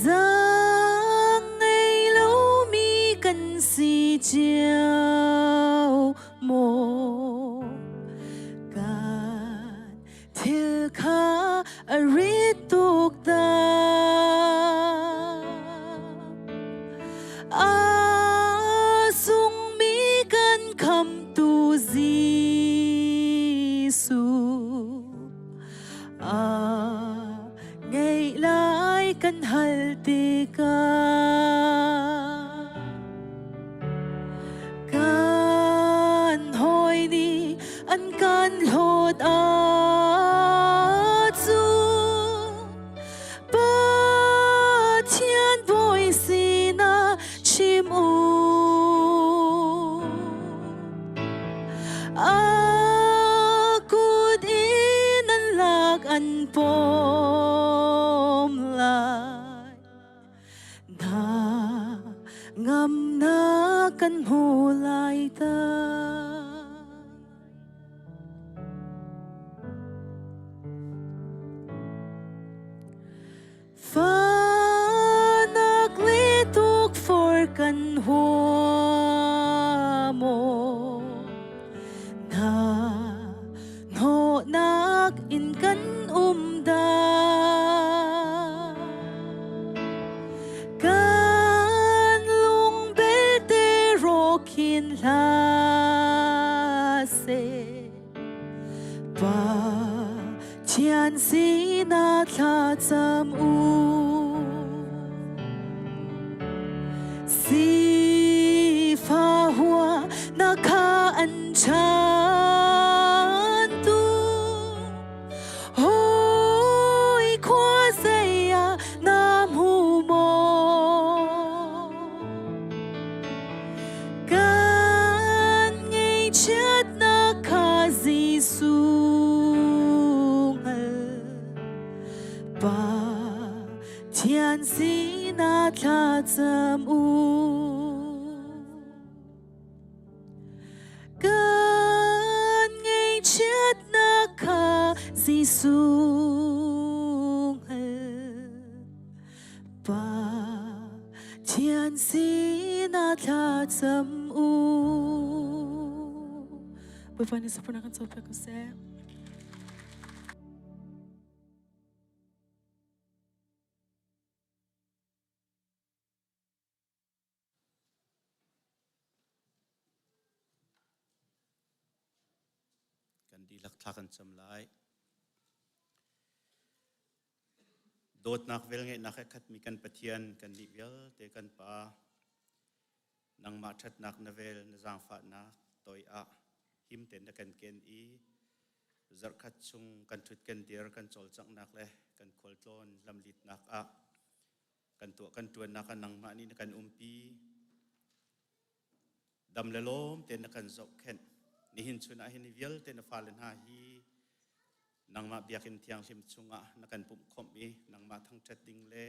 Zaang ngei lomi kan si cio maw? Kan thil kha a rit tuk dah. A sungmi kan khamtu Jesuh A ngeih lai kan hal tikah kan hawi nih an kan hlawt ahcun Pathian bawi sinah chim u. A kut in an lak an pawm lai. Na ngamnak kan hmu lai ta. Fanak le kan huam maw? Na hnawhnak in kan um dah? Kan lung belte rawk hin hlah seh. Pathian sinah thlacam u. Sifa hua na kha an chantu hoi khua zei ah na hmu maw? Kan ngaihchiatnak kha Jesuh hngal. Pathian sinah thlacam u. Kan ngaihchiatnak kha Jesuh hngal. Pathian sinah thlacam u. Bawipa nih sapuna kan cawnpiak ko seh. Kan dihlak thla kan cam lai. Dawtnak velngeihnak he khatmi kan Pathian, kan nih vialte kan Pa, nangmah ṭhatnak na vel, na zaangfahnak toi ah him tein na kan ken i zarhkhat chung kan ṭhut kan dir kan cawlcanghnak le kan khualtlawn lamlitnak ah kan tuah kan ṭuannak ah nangmah nih na kan umpi. Dam le lawm tein na kan zohkhenh. Nihin chun ah hin hi vialte na fale hna hi nangmah biakinn thianghlim chungah na kan pumhkhawmh i nangmah thangṭhat ding le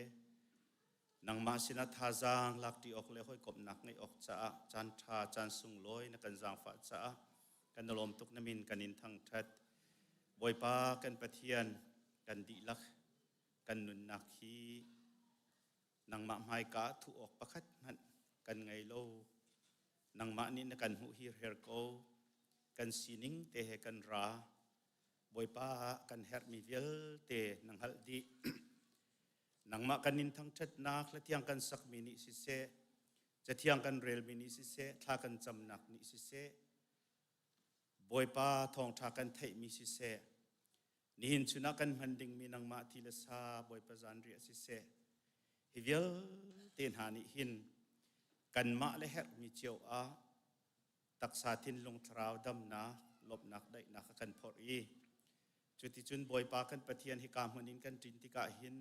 nangmah sinah thazaang lakṭi awk le hawikomhnak ngeih awk caah caan ṭha caan sunglawi na kan zaangfah caah kan i lawm tuk na min kan in thangṭhat. Bawipa kan Pathian kan dihlak kan nunnak hi nangmah hmaika ah thuh awk pakhat hmanh kan ngei lo. Nangmah nih na kan hmuh hirher ko. Kan sining te he kan ra. Bawipa kan herhmi vialte na hngalh dih. Nangmah kan in thangṭhatnak hlathiang kan sakmi nih siseh, cathiang kan relmi nih siseh, thla kan camnak nih siseh, Bawipa thawngṭha kan theihmi siseh, Nihin chun ah kan hman dingmi nangmah thi le sa Bawipa zanriah siseh, hi vialte hna nih hin kanmah le herhmi cio ah taksa thinlung thlarau damnak, lawmhnak, daihnak a kan phorh i cuticun Bawipa kan Pathian hika hmun in kan ṭin tikah hin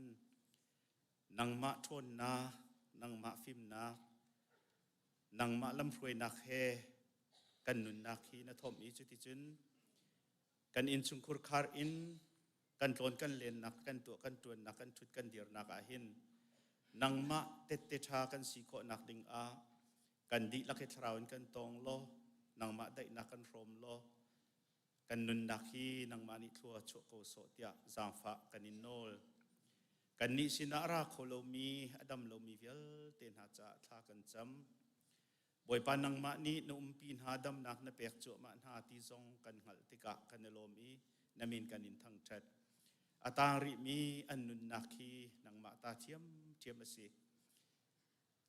nangmah ṭhawnnak, nangmah fimnak, nangmah lamhruainak he kan nunnak hi na thomh i cuticun Kan innchungkhur khar in kan tlawn kan lennak, kan tuah kan ṭuannak, kan ṭhut kan dirnak ah hin nangmah tette ṭha kan si khawhnak ding ah kan dihlak hi thlarau in kan tawng law nangmah daihnak kan hrawm law kan nunnak hi nangmah nih thlua chuah ko sawh tiah zaangfah kan in nawl. Kannih sinah a ra kho lomi, a dam lomi vialte hna caah thla kan cam. Bawipa nangmah nih na umpi hna damnak na pek cuahmah hna ti zong kan hngalh tikah kan i lawm i na min kan in thangṭhat. A taang rihmi an nunnak hi nangmah ta ṭhiamṭhiam a si.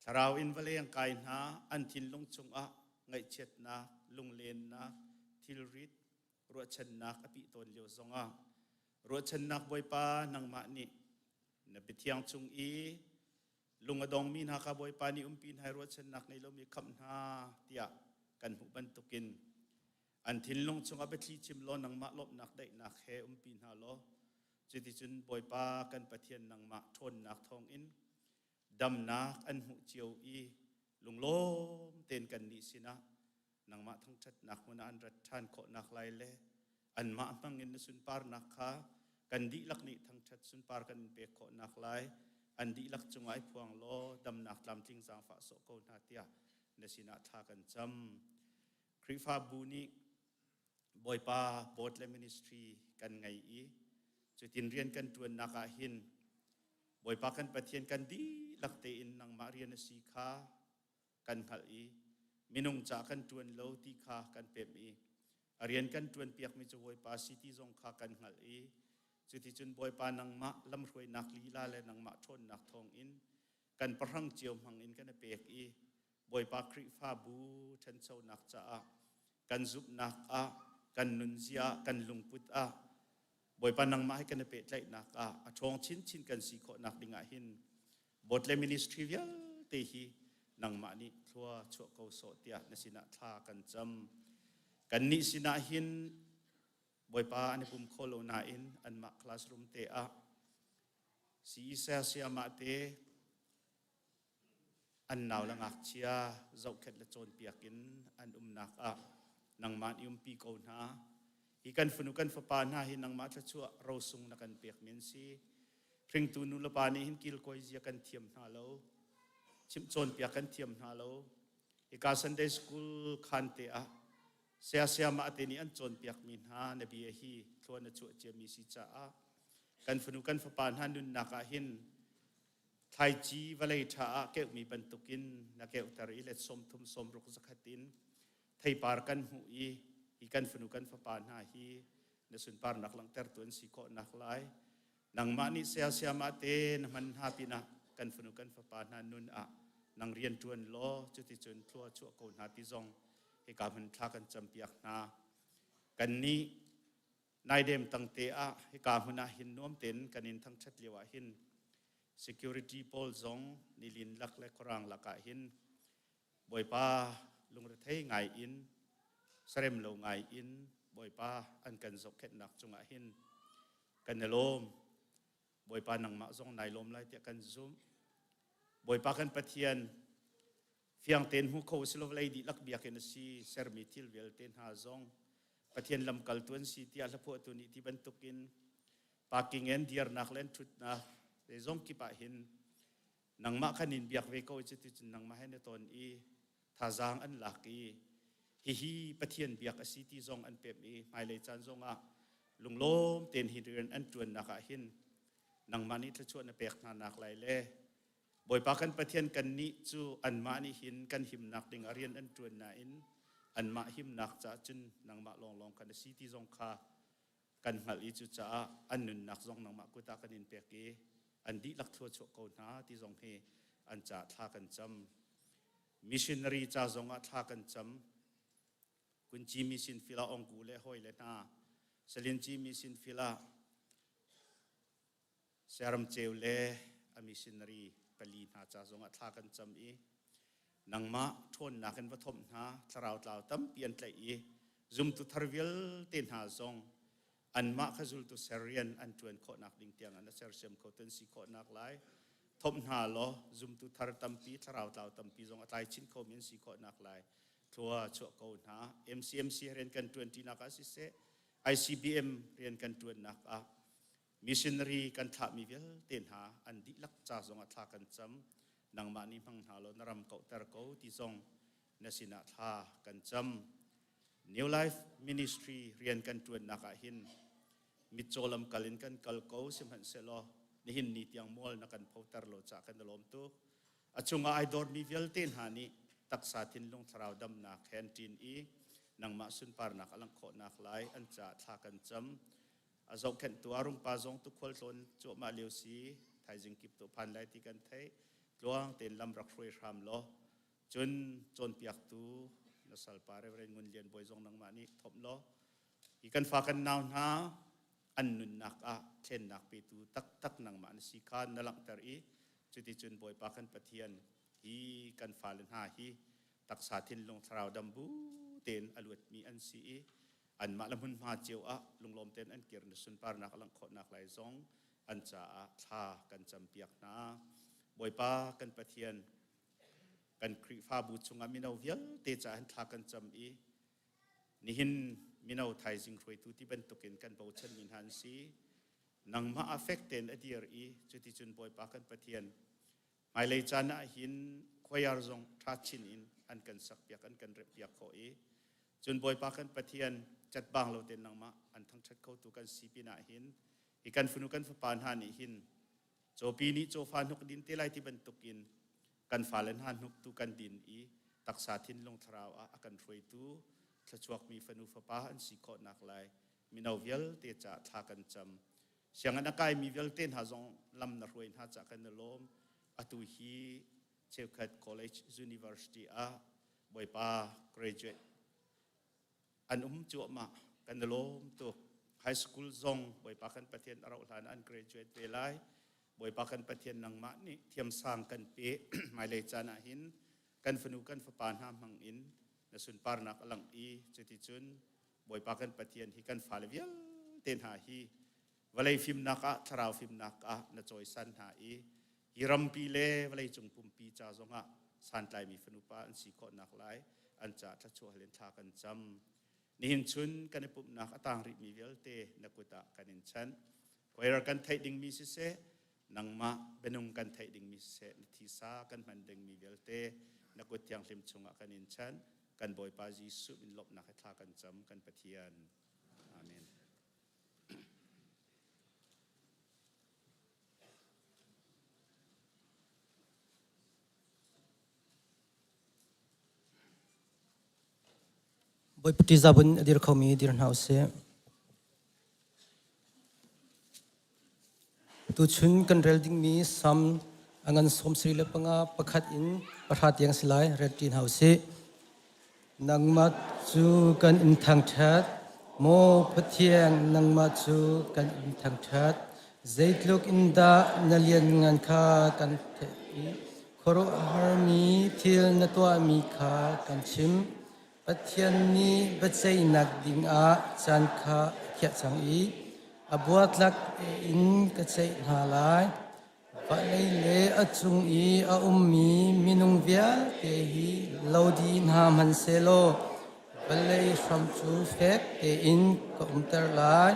Thlarau in va leng kai hna an thinlung chungah ngaihchiatnak, lunglennak, thilrit, ruahchannak a pih tawn lio zongah ruahchannak Bawipa nangmah nih na biathiang chung i lung a dongmi hna kha Bawipa nih umpi hna i ruahchannak ngei lomi khamh hna tiah kan hmuh bantukin an thinlung chungah biathli chim law nangmah lawmhnak daihnak he umpi hna law cuticun Bawipa kan Pathian nangmah ṭhawnnak thawngin damnak an hmuh cio i lunglawm tein kannih sinah nangmah thangṭhatnak hmun ah an rat ṭhan khawhnak lai le anmah hmangin na sunparnak kha kan dihlak nih thangṭhat sunpar kan in pek khawhnak lai an dihlak cungah i phuang law damnak tlamtling zaangfah sawh ko hna tiah na sinah thla kan cam. Khrihfabu nih Bawipa board le ministry kan ngei i cutin rian kan ṭuannak ah hin Bawipa kan Pathian kan dihlak tein nangmah rian a si kha. kan hngalh i minung ca kan ṭuan lo ti kha kan pemh i a rian kan ṭuan piakmi cu Bawipa si ti zong kha kan hngalh i cuticun Bawipa nangmah lamhruainak lila le nangmah ṭhawnnak thawngin kan pahrang cio hmangin kan i pek i Bawipa Khrihfabu ṭhanchonak caah kan zumhnak ah kan nunzia kan lungput ah Bawipa nangmah he kan i pehtlaihnak ah a ṭhawng chinchin kan si khawhnak dingah hin Board le ministry vialte hi nangmah nih thlua chuah ko sawh tiah na sinah thla kan cam. Kannih sinah hin Bawipa an i pum kho lo nain anmah classroom te ah CEC sayamah te an nau le ngakchia zohkhenh le cawnpiak in an umnak ah nangmah nih umpi ko hna. Hi kan fanu kan fapa hna hi nangmah thluachuah rosung na kan pek men si. Hringtu nu le pa nih hin kilkawi zia kan thiam hna lo. Chimh cawnpiak kan thiam hna lo. Hika Sunday school khan te ah saya sayamah te nih an cawnpiakmi hna na bia hi thluan na chuah ciami si caah kan fanu kan fapa hna nunnak ah hin Thlaici vawlei ṭha ah keuhmi bantukin na keuhter i let 30 sawmruk zakhat in theipar kan hmuh i hi kan fanu kan fapa hna hi na sunparnak langhtertu an si khawh naklai nangmah nih saya sayamah te na hman hna pinah kan fanu kan fapa hna nun ah nang rian ṭuan law cuticun thlua chuah ko hna ti zong hika hmun thla kan campiak hna. Kannih Naidem tangte ah hika hmun ah hin nuam tein kan in thangṭhat lio ah hin security pawl zong nilin lak le khuarang lak ah hin Bawipa lungrethei ngai in sarem lo ngai in Bawipa an kan zohkhenhnak cungah hin kan i lawm. Bawipa nangmah zong nai lawm lai tiah kan zumh. Bawipa kan Pathian fiang tein hmu kho si lo vawlei dihlak biakinn a si sermi thil vialte hna zong Pathian lamkaltu an si tiah hlaphuahtu nih ti bantukin parking in dirnak le an ṭhutnak zeizong kip ah hin nangmah khan in biak ve ko cuticun nangmah he na ton i thazaang an lak i hihi Pathian biak a si ti zong an pemh i hmailei caan zong ah lunglawm tein hi rian an ṭuannak ah hin nangmah nih thluachuah na pek hna nak lai le Bawipa kan Pathian kannih cu anmah nih hin kan himnak ding ah rian an ṭuan nain anmah himnak caah cun nangmah lawnglawng kan si ti zong kha kan hngalh i cucaah an nunnak zong nangmah kut ah kan in pek i an dihlak thlua chuah ko hna ti zong hi an caah thla kan cam. Missionary ca zong ah thla kan cam. Kunci mission fila ongku le hawi le hna Salinci mission fila Siaramceu le a missionary pali hna ca zongah thla kan cam i nangmah ṭhawnnak in va thomh hna thlarau tlau tampi an tlaih i zumtu thar vialte hna zong anmah kha zultu ser rian an ṭuan khawhnak ding tiang an sersiam kho tu an si khawhnak lai thomh hna law zumtu thar tampi thlarau tlau tampi zong a tlai chin khomi an si khawhnak lai thlua chuah ko hna MCMC rian kan ṭuanṭinak ah siseh ICBM rian kan ṭuannak ah Missionary kan thlahmi vialte hna an dihlak ca zongah thla kan cam. Nangmah nih hmang hna law na ram kauhter ko ti zong na sinah thla kan cam. New Life Ministry rian kan ṭuannak ah hin mitcaw lamkal in kan kal ko sihmanhsehlaw nihin ni tiang mual na kan photer lo caah kan i lawm tuk. A chungah ai dawrmi vialte hna nih taksa thinlung thlarau damnak he an ṭin i nangmah sunparnak a langh khawhnak lai an caah thla kan cam. A zohkhenhtu a rungpa zong tukhual tlawn cuahmah lio si thaizing kip tu phan lai ti kan theih tluang tein lam rak hruai hram law cun cawnpiaktu na salpa Reverend Ngun Lian Bawi zong nangmah nih thomh law hi kan fa kan nau hna an nunnak ah thlennak petu taktak nangmah na si kha na langhter i cuticun Bawipa kan Pathian hi kan fale hna hi taksa thinlung thlarau dam bu tein a luatmi an si i anmah le hmunhma cio ah lunglawm tein an kir na sunparnak a langh khawhnak lai zong an caah thla kan campiak hna. Bawipa kan Pathian kan Khrihfabu chungah mino vialte caah hin thla kan cam i nihin mino thaizing hruaitu ti bantukin kan bochanmi hna an si. Nangmah a fek tein a dir i cuticun Bawipa kan Pathian Hmailei caan ah hin choir zong ṭha chin in an kan sakpiak an kan remhpiak khawh i cun Bawipa kan Pathian catbang lo tein nangmah an thangṭhat khotu kan si pinah hin hi kan fanu kan fapa hna nih hin cawpi nih cawfa hnuk din te lai ti bantukin. Kan fale hna hnuktu kan din i taksa thinlung thlarau ah a kan hruaitu thluachuakmi fanu fapa an si khawh nak lai mino vialte ca thla kan cam. Sianginn a kaimi vialte hna zong lam na hruai hna ca kan i lawm. Atu hi cheukhat college university ah Bawipa graduate an um cuahmah kan i lawm tuk. High school zong Bawipa kan Pathian a rauh hlan an graduate ve lai. Bawipa kan Pathian nangmah nih thiamsang kan pe hmailei caan ah hin kan fanu kan fapa hna hmang in na sunparnak a langh i cuticun Bawipa kan Pathian hi kan fale vialte hna hi vawlei fimnak ah thlarau fimnak ah na cawisan hna i hi rampi le vawleicung pumpi ca zongah santlaimi fanupa an si khawhnak lai an ca thluachuah hal in thla kan cam. Nihin chun kan i pumhnak a tang rihmi vialte na kut ah kan in chanh. Choir kan theih dingmi siseh, nangmah bianung kan theih dingmi siseh, na thisa kan hman dingmi vialte na kut thianghlim chungah kan in chanh. Kan Bawipa Jesuh min lawmhnak he thla kan cam kan Pathian. Amen. Bawipa ṭihzah in a dir khomi dir hna usih. Tuchun kan rel dingmi Salm a ngan 75 pakhat in pahra tiang si lai rel ṭi hna usih. Nangmah cu kan in thangṭhat, maw Pathian, nangmah cu kan in thangṭhat. Zeitluk in dah na lianngan kha kan theih i khuaruahharmi thil na tuahmi kha kan chim. Pathian nih biaceihnak dingah caan kha a khiah cang i a buatlak in ka ceih hna lai. Vawlei le a cung i a ummi minung vialte hi lo dih hna hmanhsehlaw vawlei hram cu fek tein ka umter lai.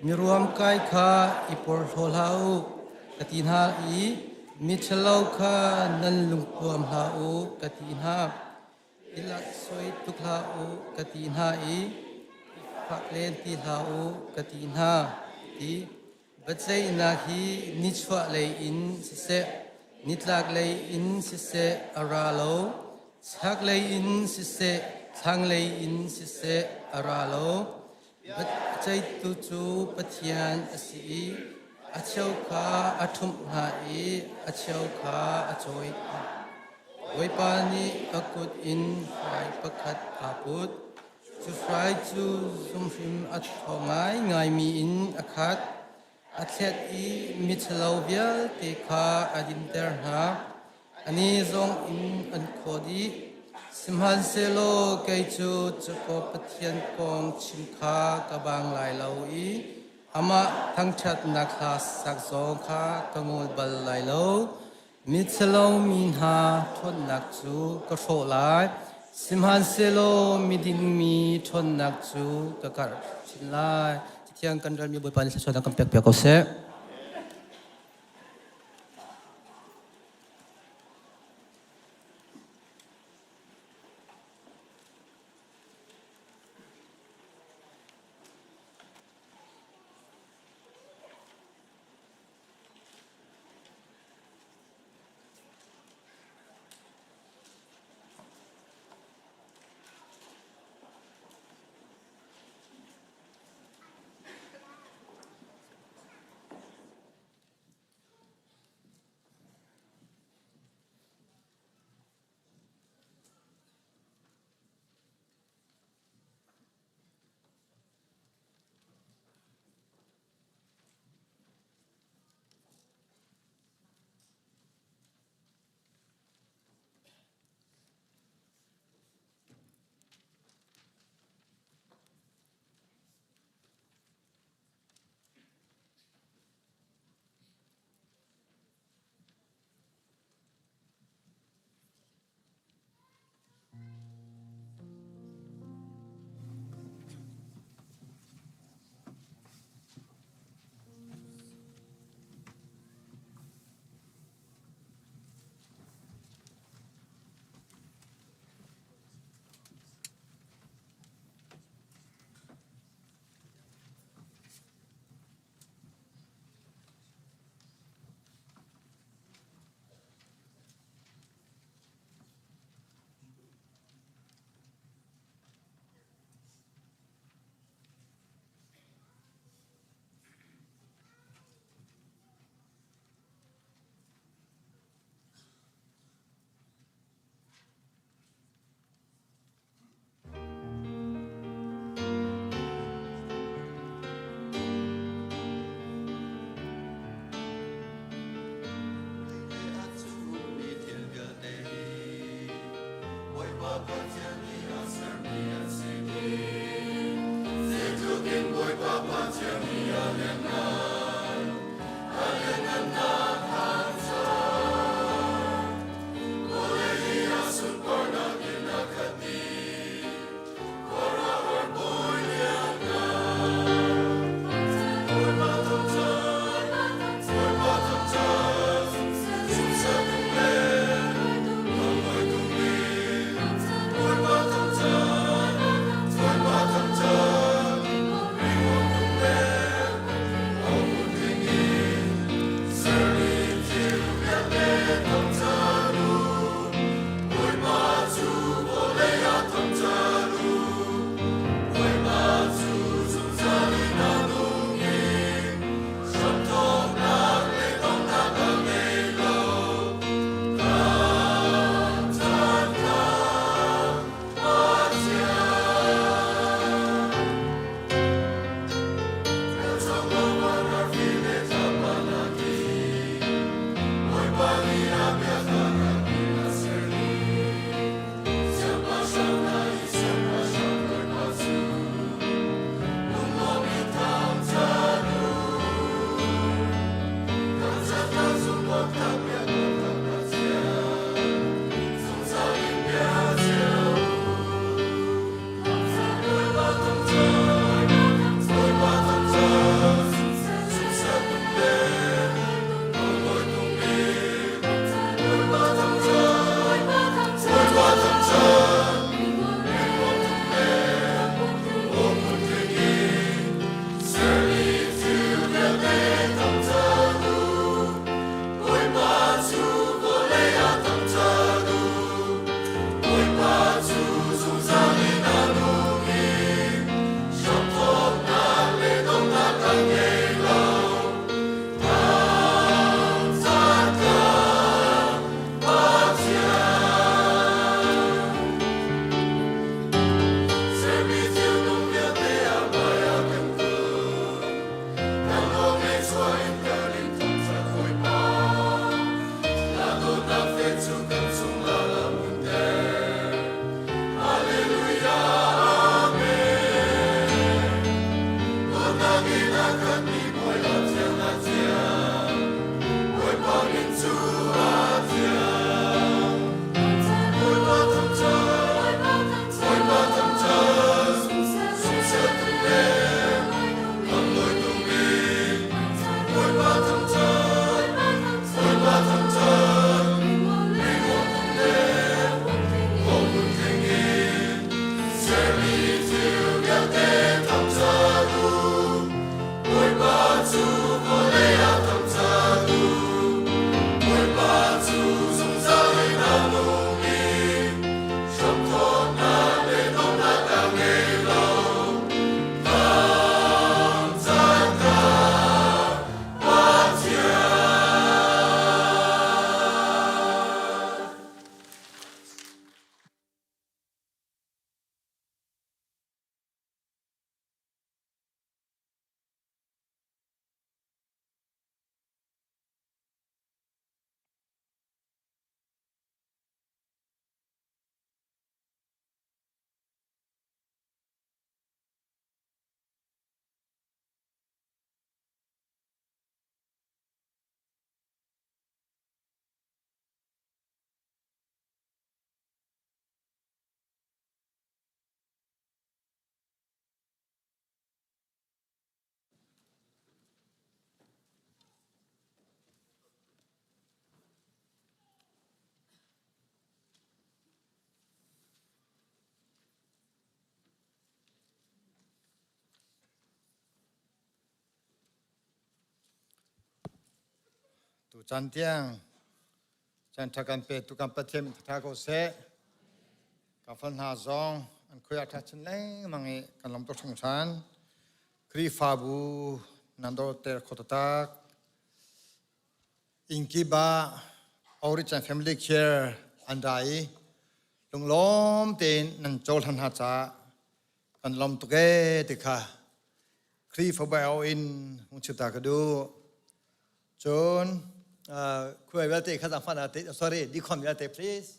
Miruamkai kha i porhlaw hlah u, ka ti hna i miṭhalo kha nan lungpuam hlah u, ka ti hna. I laksoi tuk hlah u, ka ti hna i i fak len ti hlah u, ka ti hna. Ti biaceihnak hi nichuahlei in siseh, nitlaklei in siseh a ra lo, chaklei in siseh, thlanglei in siseh a ra lo. Biaceihtu cu Pathian a si i a cheu kha a ṭhumh hna i a cheu kha a cawi hna. Bawipa nih a kut in hrai pakhat aa put. Cu hrai cu zumhrim a ṭhaw ngaingaimi in a khat. A thlet i miṭhalo vialte kha a dinter hna. Ani zong in an khaw dih. Sihmanhsehlaw kei cu Jakob Pathian kong chim kha ka bang lai lo i amah thangṭhatnak hla sak zong kha ka ngol bal lai lo. Michelo mi hna ṭhawnnak cu ka hrawh lai, sihmanhsehlaw miding mi ṭhawnnak cu ka karh chin lai. Cathiang kan relmi Bawipa nih thluachuahnak kan pekpiak ko seh. Tu caan tiang caan ṭha kan pe tu kan Pathian min ṭha ko seh. Ka fal hna zong an khui a ṭha chin lengmang i kan lawm tuk hringhran. Khrihfabu nan dawter kho taktak. Innkip ah Origin Family Care an ra i lunglawm tein nan cohlan hna caah kan lawm tuk ee ti kha Khrihfabu au in hung chim ta ka duh. Cun khuai vialte kha zaangfah na te sorry dikhom vialte please.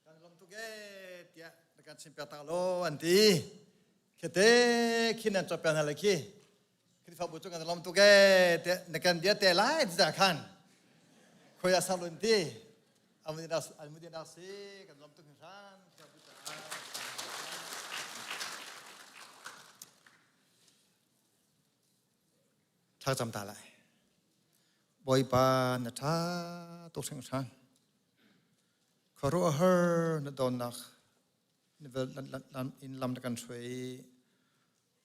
Kan lawm tuk ee tiah na kan chim piak ta law an ti. Khete khin an cawk piak hna le khi. Khrihfabu cu kan lawm tuk ee tiah na kan bia te lai ti khan. Khoi ah salun ti. Amudin dak si kan lawm tuk hringhran. Thlacam ta lai. Bawipa na ṭha tuk hringhran. Khuaruahhar na dawtnak in lam na kan hruai.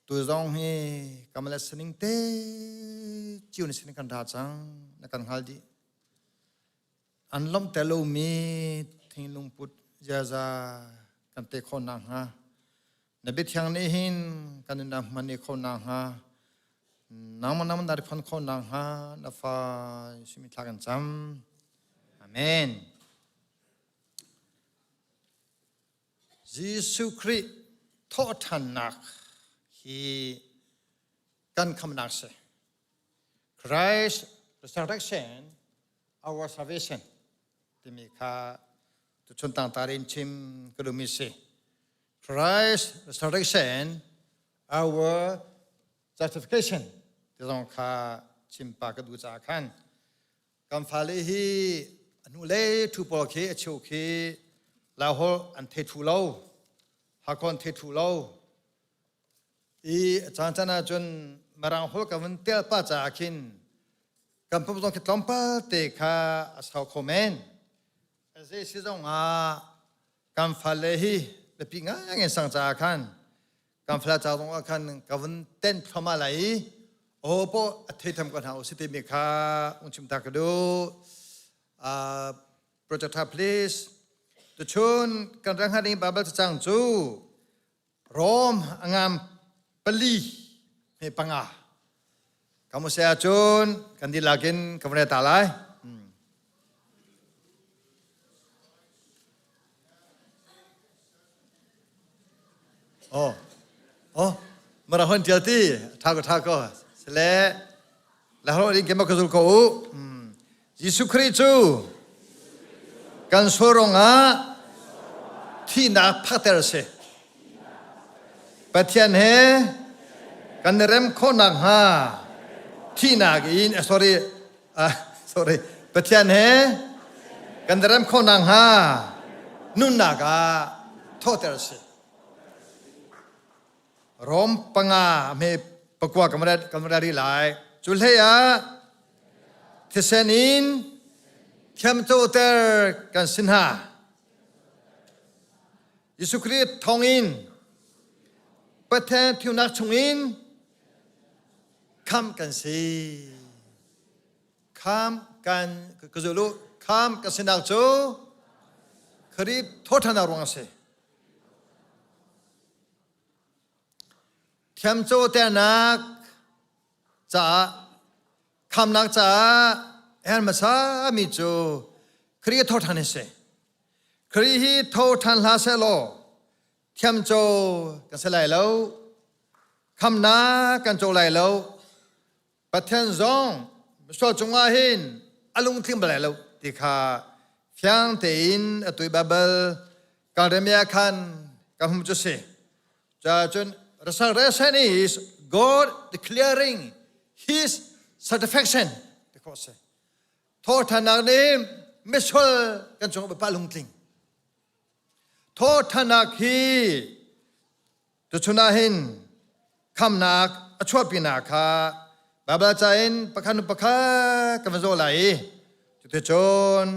Tu zong hi kamala sining te cio na sining kan ra cang na kan hngal dih. An lawmhter lomi thinglung put ziaza kan te khawh nakhnga na biathiang nih hin kan nunnak hman i khawh nakhnga nangmah nangmah na riphon khawh nakhnga na fa simi thla kan cam. Amen. Jesuh Khrih thawhṭhannak hi kan khamnak si. Christ resurrection our salvation timi kha tuchun tangtar in chim ka duhmi si. Christ resurrection our justification ti zong kha chim pa ka duh caah khan kan fale hi a hnu le thu pawl khi a cheu khi lahol an thei thu lo hakon thei thu lo i caan caan ah cun mirang holh ka vun tel pa caah khin kan pum zong khi tlawmpal te kha a sau kho men zei si zong ah kan fale hi biapi ngai in sang caah khan kan fale ca zong ah khan ka vun ten thluahmah lai i aho poh a theitham ko hna u si timi kha ung chim ta ka duh. Projector please. Tuchun kan rak hnga ding Bible cacang cu Rom a ngam pali he panga. Kamu se ahcun kan dihlak in ka van ta lai. Oh, oh, mara hon tial ti, tha ko tha ko. Sele, la hro ding ke ma ka zul ko u. Jesuh Khrih cu kan sual ruangah thihnak phakter a si. Pathian he kan i rem khawh nakhnga thihnak in sorry uh, sorry Pathian he kan i rem khawh nakhnga nunnak ah thawhter a si. Rom panga me pakua kan rel rih lai. Cu hlei ah thisen in thiamcoter kan si hna. Jesuh Khrih thawngin Pathian thiunak chungin khamh kan si. Kham kan ka zul u. Kham kan sinak cu Khrih thawṭhannak ruang a si. Thiamcoternak caah khamnak caah a hmasa mi cu Khrih a thoṭhan hi si. Khrih hi tho ṭhan hlah sehlaw thiamco kan si lai lo. Khamnak kan co lai lo. Pathian zong misual cungah hin a lungtling bal lai lo ti kha fiang tein atu i Baibal kan remia khan kan hmu cu si. Cun resurrection is God declaring his satisfaction ti khawh si. Thawhthannak nih misual kan cungah Bawipa lungtling. Thawhthannak hi Tuchun ah hin khamnak a chuahpinak kha Baibal ca in pakhat hnu pakhat kan va zoh lai i cuticun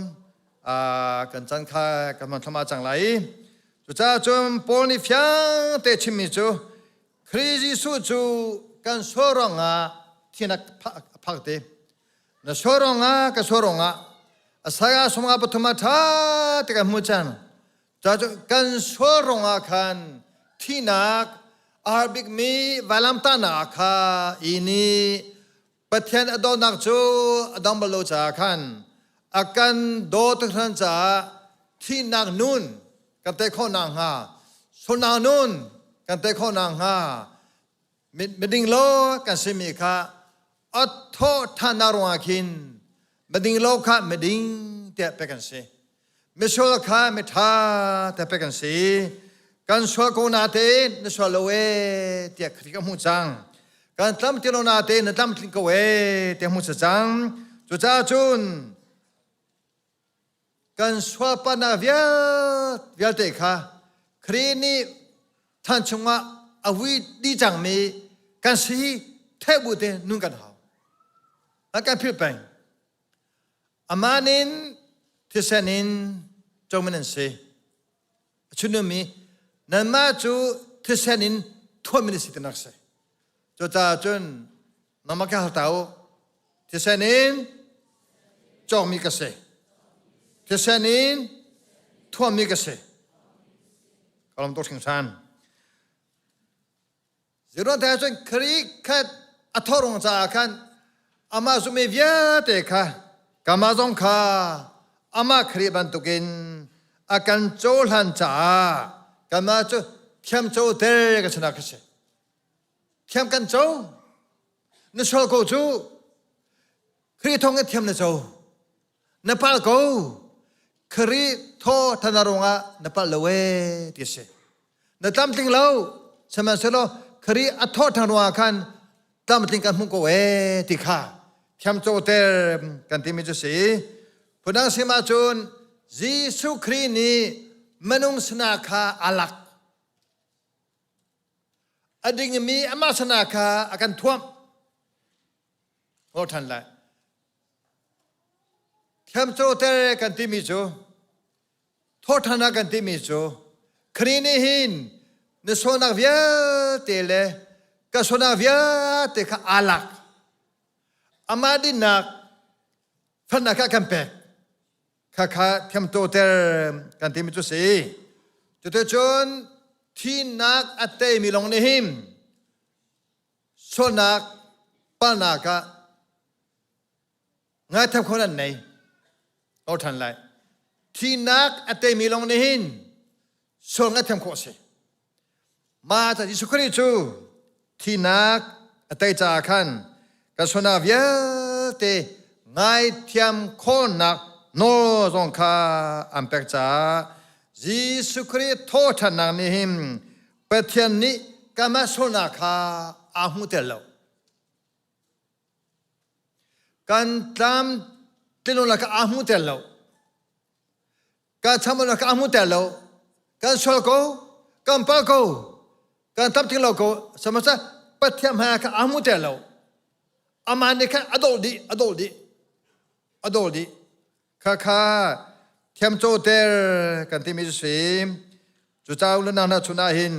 Kan chan kha kan hman thlama cang lai. Cucaah cun Paul nih fiang te chimmi cu Khrih Jesuh cu kan sual ruangah thinak a phak te. Na sual ruangah ka sual ruangah Isaiah sawmnga pathum ah ṭha te kan hmu cang. Kan sual ruangah khan thihnak a har bikmi vailamtahnak kha i nih Pathian a dawtnak cu a dong bal lo caah khan a kan dawt hran caah thihnak nun kan tei khawh nakhnga sualnak nun kan tei khawh nakhnga miding lo kan simi kha a thawh ṭhannak ruangah khin miding lo kha miding tiah pek kan si. Misual kha miṭha tiah pek kan si. Kan sual ko natein na sual lo ee tiah Khrih ka hmuh cang. Kan tlam ti lo natein na tlamtling ko ee tiah hmuh cang. Cucaah cun kan sualpatnak vialte kha Khrih nih thlan chungah a vui dih cangmi kan si hi theih bu te nun kan hau. An kan philh peng. Amah nin thisen in comi nan si. A chunumi nanmah cu thisen in thuammi na si tinak si. Cucaah cun nangmah ka hal ta u. Thisen in cawkmi ka si. Thisen in thuammi ka si. Ka lawm tuk hringhran. Ziruang te cun Khrih khat a thorung caah khan amah zummi vialte kha kamah zong kha amah Khrih bantukin a kan cohlan caah kanmah cu thiam coter ka sinak ka si. Thiam kan co. Na sual ko cu Khrih thawng in thiam na co. Na palh ko. Khrih thaw thana ruangah na palh lo ee ti a si. Na tlamtling lo. Sihmanhsehlaw Khrih a thawh ṭhan ruangah khan tlamtling kan hmuh ko ee ti kha thiam coter kan timi cu si. Phundang sim ahcun Jesuh Khrih nih minung sinah kha a lak. A dingmi amah sinah kha a kan thuamh. Haw ṭhan lai. Thiamcoter kan timi cu thawhṭhan ah kan timi cu Khrih nih hin na sualnak vialte le ka sualnak vialte kha aa lak. Amah dinnak fannak kha a kan pek. Khakha thiamcoter kan timi cu si. Cuticun thihnak a teimi lawng nih hin sualnak palnak ah ngaithiam kho nan nei ko ṭhan lai thihnak a teimi lawng nih hin sual ngaithiam khawh a si mah ca Jesuh Khrih cu thihnak a tei caah khan kan sualnak vialte ngaithiam khawhnak nawl zong kha an pek caah Jesuh Khrih thawhṭhannak nih hin Pathian nih kanmah sualnak kha aa hmuhter lo. Kan tlam tlinlonak kha aa hmuhter lo. Kan chamnak kha aa hmuhter lo. Kan sual ko, kan palh ko, kan tlamtling lo ko. Sihmanhsehlaw Pathian hmaiah kha aa hmuhter lo. Amah nih khan a dawh dih, a dawh dih, a dawh dih. Khakha thiamcoter kan timi cu si. Cucaah le nang hna chun ah hin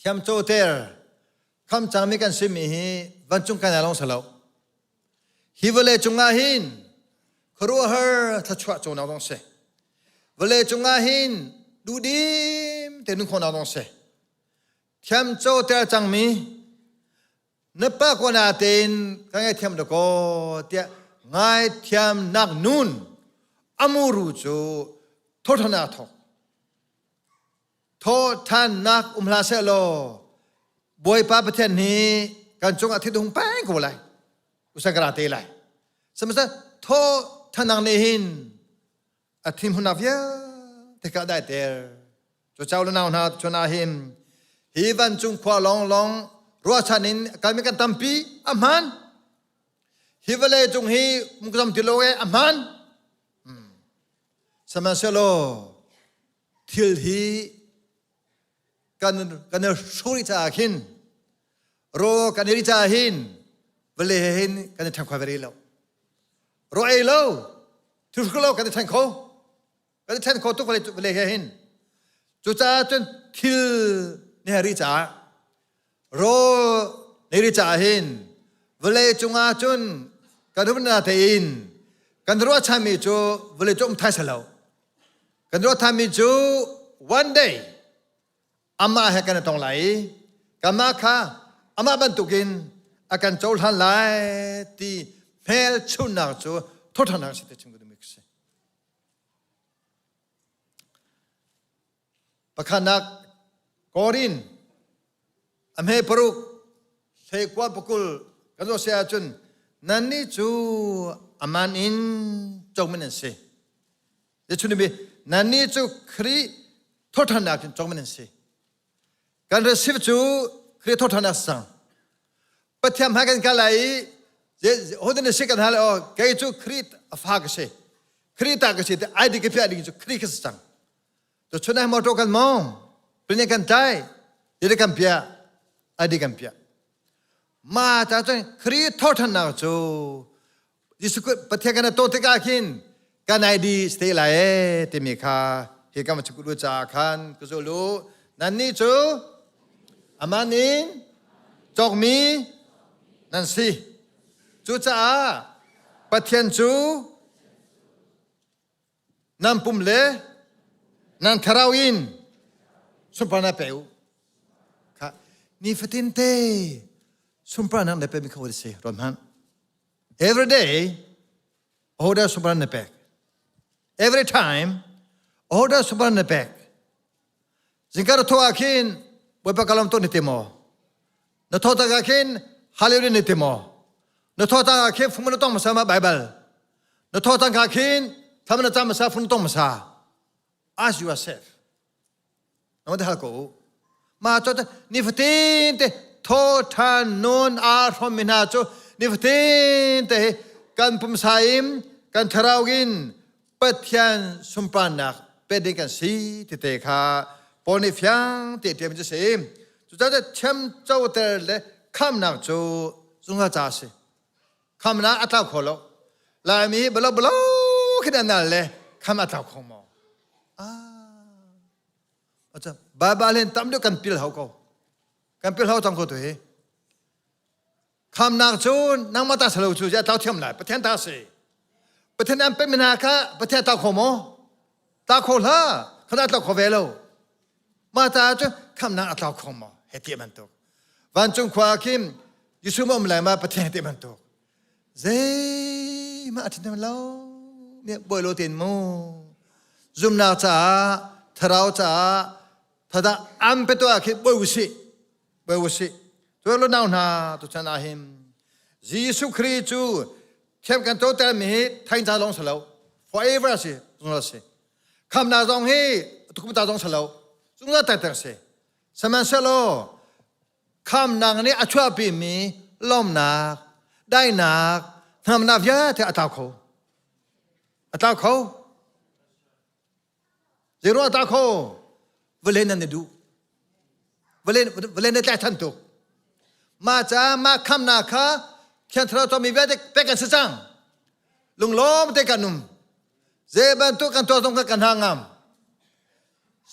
thiamcoter kham cangmi kan simi hi vancung kan lawng si lo. Hi vawlei cungah hin khuaruahhar thluachuah cawnak zong si. Vawlei cungah hin duhdim te nun khawhnak zong si. Thiamcoter cangmi na pa ko natein ka ngaithiam dakaw tiah ngaithiamnak nun amuru cu thawṭhanak thawk thawṭhannak um hlah seh law Bawipa Pathian nih kan cungah thil hung peng ko lai usan ka ra te lai sihmanhsehlaw thawṭhanak nih hin a thinhunnak vialte kha a daiter. Cu chau le nau hna chun ah hin hi vancung khua lawnglawng ruahchan in kalmi kan tampi a hmaan. Hi vawlei cung hi mukzam ti lo e a hmaan. Sihmanhsehlaw thil hi kan kan i hru caah khin ro kan i caah hin vawlei he hin kan i ṭhang kho ve rih lo. Ro ei lo. Thil lo kan i then kho. Kan i then kho tuk vale he hin. Cucaah cun thil ne hari caah rawl ne ri caah hin vawlei cungah cun kan rumna tein kan ruahchanmi cu vawlei cu um thai selo. Kan ruahchanmi cu one day amah he kan i tong lai i kanmah kha amah bantukin a kan cohlan lai ti hmelchunhnak cu thawṭhannak a si ti chim ka duhmi ka si. Pakhatnak Korin a hme paruk hleikua pakul kan zoh si ahcun nannih cu aman in comi nan si. Zeicahtiah nannih cu Khrih thawhṭhannak cun cawngmi nan si. Kan receive cu Khrih thawhṭhannak si cang. Pathian hmai kan kal lai i hodah na si kan hal aw kei cu Khrih a fa ka si. Khrih ta ka si ti ID ka piah ding cu Khrih ka si cang. To chun ah motor kan mong, plane kan tlai, ti kan piah, ID kan piah. Ma ta cun Khrih thawhṭhannak cu Jesuh Pathian kan to tikah khin kan ID stay lai e timi kha hi kam chukulu ca khan ka zul u nannih cu aman in cawkmi nan si cucaah Pathian cu nan pum le nan thlarau in sunparnak pe u kha nifatin te sunparnak na pemi kha si ron hmanh Every day, order sunparnak na pek. Every time, order sunparnak na pek. Zingkar tho ah khin Bawipa kalam to ni ti maw? Na tho tak ah khin hallelujah ni ti maw? Na tho tak ah khin fung na tong masa ma Bible. Na tho tak ah khin tham na cham masa fung tong masa. Ask yourself. Na hal ko u. Ma cho nifatin te tho than nun aa hrom mi hna cu nifatin te kan pumsa in kan thlarau in Pathian sunparnak pe ding kan si ti te kha Paul nih fiang te tiam cu si. Cucaah thiam coter le khamnak cu zungzal ca a si. Khamnak a tlau kho lo. Laimi balo balo khin an nal le kham a tlau kho maw? Ah. Baibal hin tam deuh kan pil hau ko. Kan pil hau cang ko tu hi. Khamnak cu nangmah ta salo cu a tlau thiam lai. Pathian ta si. Pathian an pek mi hna kha Pathian tlau kho maw? Ta kho hlah. Khana tlau kho ve lo. Mah ta cu khamnak a tlau kho maw? He ti bantuk. Vancung khua khin Jesuh ma um lai ma Pathian he ti bantuk. Zeihmah a ṭhahnem lo. Mi bawi lo tein mu. Zumnak caah, thlarau caah, thada am pe tuah khi bawi usih. Bawi usih. Tu lo nau hna tu chan ah hin Jesuh Khrih cu thiam kan toter mi hi thain ca lawng si lo. Forever si, zungzal si. Khamnak zong hi tukum ta zong si lo. Zungzal taktak si. Sihmanhsehlaw khamnak nih a chuahpimi lawmnak, daihnak, hnamnak vialte a tlau kho. A tlau kho. Zeiruang a tlau kho? Vawlei nan i duh. Vawlei, vawlei na tlaih than tuk. Mah ca mah khamnak kha Thiang Thlarau tuahmi vialte pek an si cang. Lunglawm te kan um. Zei bantuk kan tuah zong kha kan hna ngam.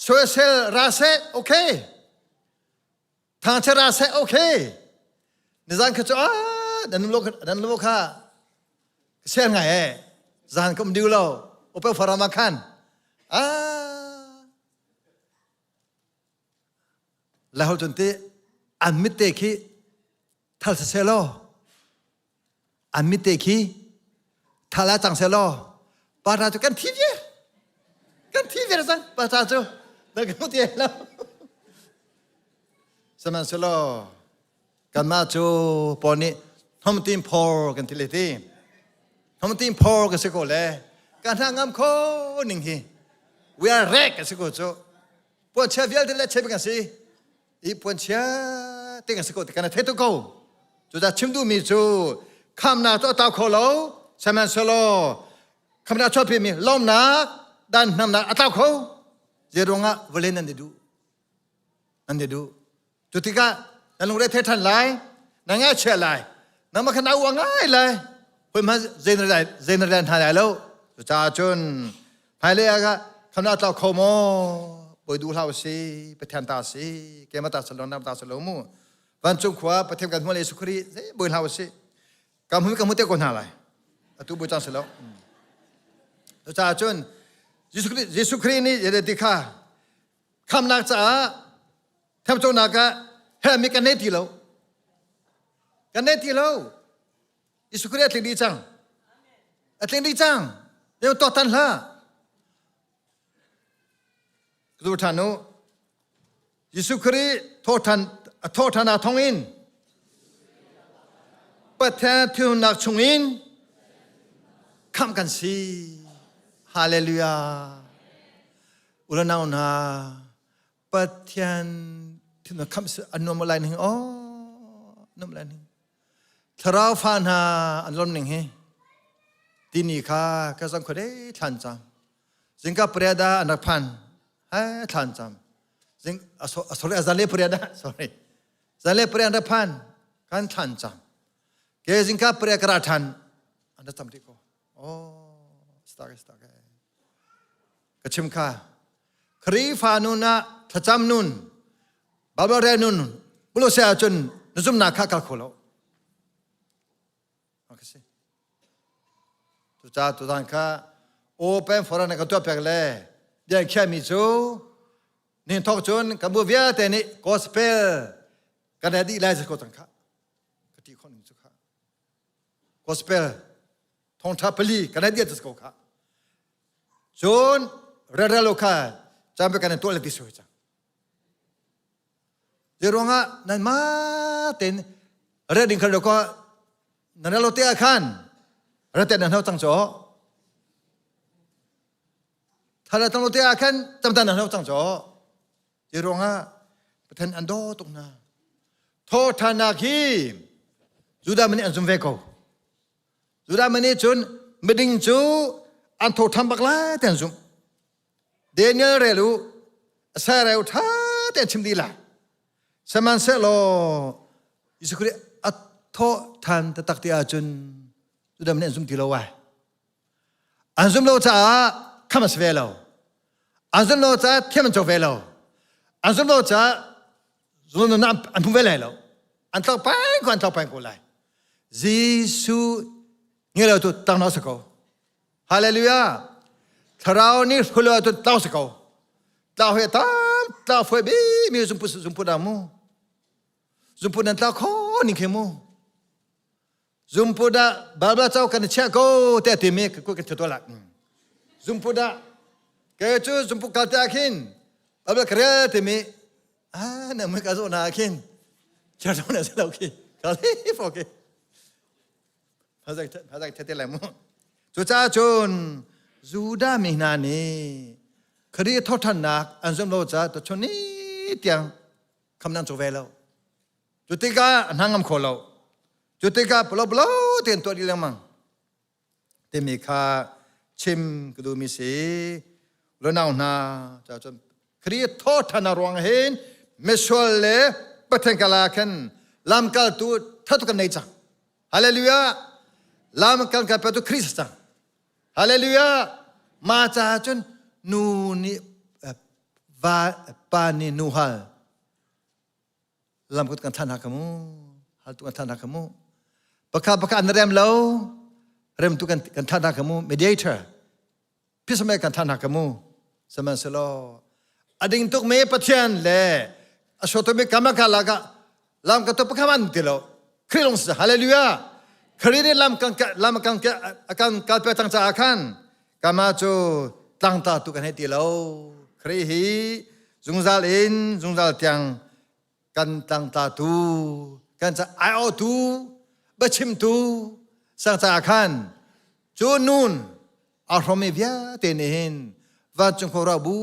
Soisel ra seh, okay. Thangchiat ra seh, okay. Nizan kha cu ah nan lo nan lo kha sian ngai e. Zan ka um diu lo. Ope farama khan. Ah. Lahol cun ti an mit te khi thal siseh law an mit te khi thal ah cang seh law pa cu kan thi viar kan thi viar cang pa cu na kan ti lo sihmanhsehlaw kanmah cu Paul nih hnawmtim phor kan ti le ti hnawmtim phor ka si ko le ka hna ngam kho ning hi we are rek ka si ko cu puanchia vialte le chep kan si i puanchia te kan si ko ti kan thei tu ko cucaah chim duhmi cu khamnak cu a tau kho lo sihmanhsehlaw khamnak chuahpi mi lawmnak dan hnamnak a tlau kho zei ruangah vawlei nan i duh nan i duh cu tikah na lungre thei ṭhan lai na ngaihchia lai nangmah kha na uang ngai lai hoi hmanh zei na zei na hna lai lo. Cucaah cun hmailei ah khamnak a tlau kho maw? Bawi duh hlah usih, Pathian ta si, keimah ta si lo, nam ta si lo mu. Vancung khua Pathian kan hmuh le Jesuh Khrih zei bawi hlah usih. Kan hmu kan hmu te ko hna lai. Atu bu cang si lo. Cucaah cun Jesuh Khrih Jesuh Khrih nih ti kha khamnak caah thamconak ah herhmi kan nei ti lo. Kan nei ti lo. Jesuh Khrih a tling dih cang. A tling dih cang. Yau tuak tan hlah. Ka ṭhan u. Jesuh Khrih thawhṭhan a thawhṭhan ah thawngin Pathian thilnak chungin khamh kan si. Hallelujah. Ulanau hna Pathian thilnak khamh an nuam lai ning oh nuam lai ning. Thlarau fa hna an lawm ning hi tini kha ka zang khuadei thlan cam zingka pariada an rak phan hai thlan cam zing sorry zanle pariada sorry zanle pariada an rak phan kan thlan cam ke zingka pariada ka ra than an rak cam ti ko oh stake stake ka chim kha Khrihfa nun ah thlacam nun Bible rel nun bulo se ahcun na zumnak kha kal kho lo ka si cucaah tuzan kha open forum na ka tuah pek le bian khiahmi cu nin thok cun kan bu vialte nih gospel kan dih lai ko cang kha ka ti khon ning cu kha gospel thongtha pali kan diat ko kha cun rerelo kha caan pe kan tuah le ti soi cang Zeiruangah nan mah tein reding khan ko nan relo te ah khan rate nan hau cang cho thala tang te ah khan tamtan nan hau cang cho Zeiruangah Pathian an daw tuk hna thawṭhannak hi Judah mi nih an zum ve ko Judah mi nih cun miding cu an tho ṭhan bak lai ti an zumh Daniel rel u Sarah u ṭha tein chim dih lai sihmanhsehlaw Jesuh Khrih a thawh ṭhan taktak ti ahcun Judah mi nih an zum ti lo ai an zum lo caah kham a si ve lo an zum lo caah thiam an co ve lo an zum lo caah zunun an hmu ve lai lo an tlak peng ko an tlak peng ko lai Jesuh nge lo tu tang na si ko Hallelujah thlarau nih hrulo tu tlau si ko tlau he tam tlau foi bi mi zumpu zumpu da mu zumpu nan tlau kho ning khe mu Zumpu dah Bible cau kan chiah ko te timi ka kan thu la. Zumpu dah ke cu zumpu kal te khin Bible ka rel timi ah na mui ka zo na khin chia zo na se lo khi ka li fo ke phazak phazak thete lai mu cu ca cun Judah mi hna nih Khrih thawthannak an zum lo ca to chun ni tiang kham nan cu ve lo Cu tikah a hnangam kho lo. Cu tikah palo palo tein tuah dih lengmang. Timi kha chim ka duhmi si. Lunau hna ca cun Khrih thawṭhan a ruang hin misual le Pathian kala khan lamkaltu thatu kan nei cang. Hallelujah! Lam kan kal tu Khrih cang. Hallelujah! Ma ca cun nu nih va pa nih nu hal lamkut kan than hna mu haltu kan than hna mu pakha pakha an rem lo remtu kan kan than hna mu mediator phisame kan than hna mu sihmanhsehlaw ading tuk me pathian le a soto me kamaka laka lam ka to pakha man ti lo Khrih long hallelujah Khrih nih lam kan lam kan kan kal pe cang caah khan kama cu tlangta tu kan hei ti lo Khrih hi zungzal in zungzal tiang kan tlangta tu kan ca aiawhtu biachimtu sang caah khan cu nun a hromi vialte nih hin vancung khuaruah bu